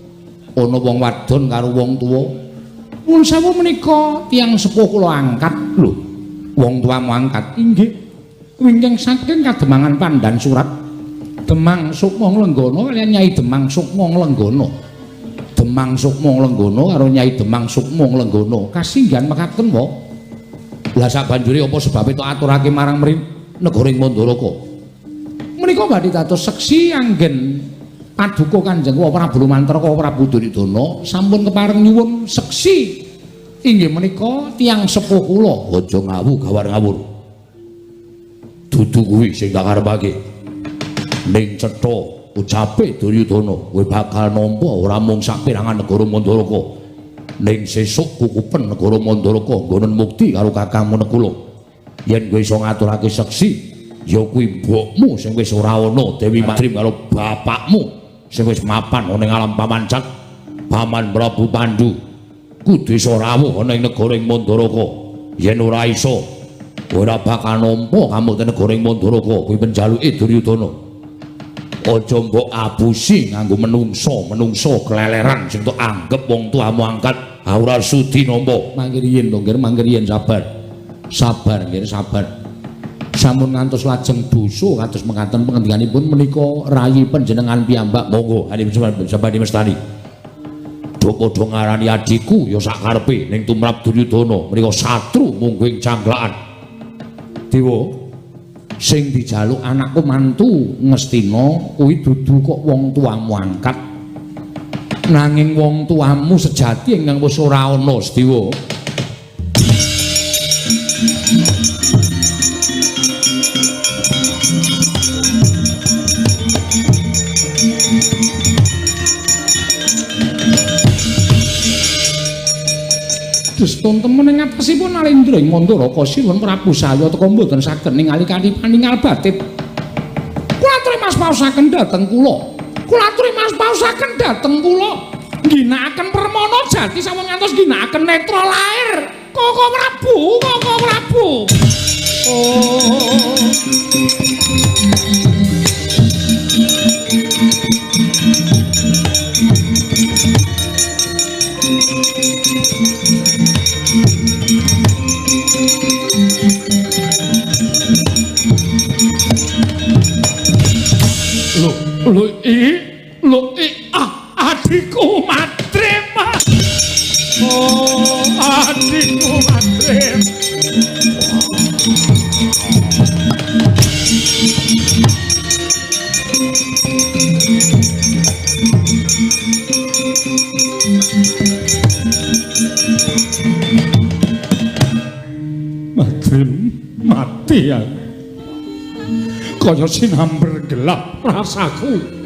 Ana wong wadon karo wong tuwa. Nuwun sewu menika tiyang sepuh kula angkat lho. Wong tuamu angkat? Inggih. Wingking saking Kademangan Pandan Surat Demang Sukma Nglenggana kaliyan Nyai Demang Sukma Nglenggana. Demang Sukma Nglenggana karo Nyai Demang Sukma Nglenggana kasinggihan mekaten wa. Lah sabanjure apa sebabe tok aturake marang mri negara ing Mandaraka? Menika badhe dados seksi anggen Paduka Kanjeng Prabu Lumantraka Prabu Duryudana sampun kepareng nyuwun seksi Inggih menika tiyang sepuh kula. Aja ngawu gawar ngawur. Dudu kuwi sing tak karepake. Ning cetha ucape Duryudana, kowe bakal nampa ora mung saperangan negara Mandaraka. Ning sesuk kukupen negara Mandaraka nggonen mukti karo kakangmu Nekula. Yen kowe iso ngaturake seksi, ya kuwi mbokmu sing wis ora ana Dewi Madrim karo bapakmu sing wis mapan ana ing alam pamancak, Paman Prabu Pandu. Kudu iso rawuh ana ing negara ing Mandaraka. Yen ora iso, ora bakal nampa kamukten negara ing Mandaraka. Kuwi penjaluke Duryudana. Aja mbok abusi nganggo menungso-menungso keleleran sing tok anggep wong tuamu angkat, ora sudi nampa. Mangke riyin to, Nggir, mangke riyin sabar. Sabar, nggir, sabar. Sampun ngantos lajeng dosa kados mekaten pengendikanipun menika rayi panjenengan piyambak. Monggo sabani mestani. Do padha ngarani adhiku ya sak karepe ning tumrap Duryudana menika satru mungguh ing cangklakan. Dewa, sing dijaluk anakku mantu Ngastina kuwi dudu kok wong tuamu angkat, nanging wong tuamu sejati ingkang wis ora ana, Sedewa. Destun temen ing atasipun Nalendra ing Mandaraka Sinuwun Prabu Salya teka mboten saged ningali kanthi paningal batin. Kula aturi mas paosaken dhateng kula. Kula aturi mas paosaken dhateng kula. Ngginakaken permana jati sampun ngantos ngginakaken netra lair. Koko Prabu, Koko Prabu. Oh. Lho i ah adikku Madrim. Oh, adikku Madrim. Madrim mati ya. Kaya sinamber gelap rasaku.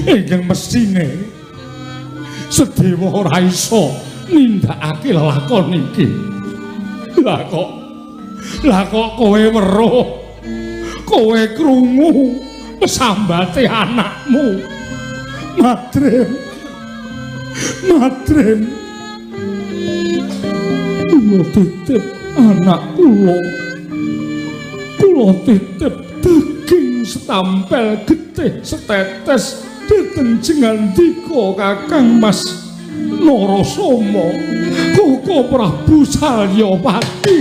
Ingkang mesthine Sedewa ora iso nindakake lelakon iki. Lah kok kowe weruh, kowe krungu pesambate anakmu. Madrim. Madrim. Kula titip anak kula. Kula titip daging setampel getih setetes dhateng jengandika Kakang Mas Narasoma Koko Prabu Salyapati.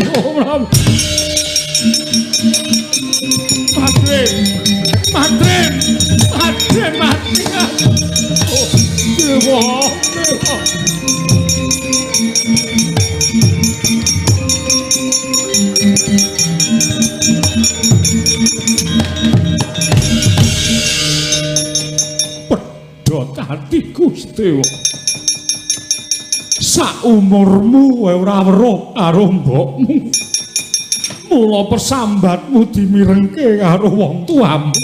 Madrim, Madrim, Madrim mati. Oh, dewa, dewa. Pedhot atiku Sedewa. Saumurmu kowe ora weruh karo mbokmu. Mula pesambatmu dimirengke karo wong tuamu.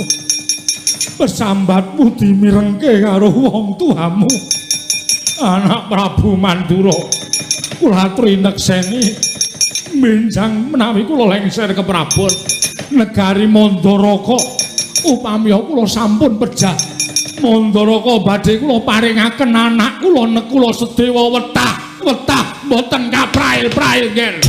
Pesambatmu dimirengke karo wong tuamu. Anak Prabu Mandura, kula aturi nekseni minjang menawi kula lengser ke Prabon negari Mandaraka. Upami kula sampun pejah Mandaraka badhe kula paringaken anak kula Nekula Sedewa wetah wetah mboten kaprail-prail nggih.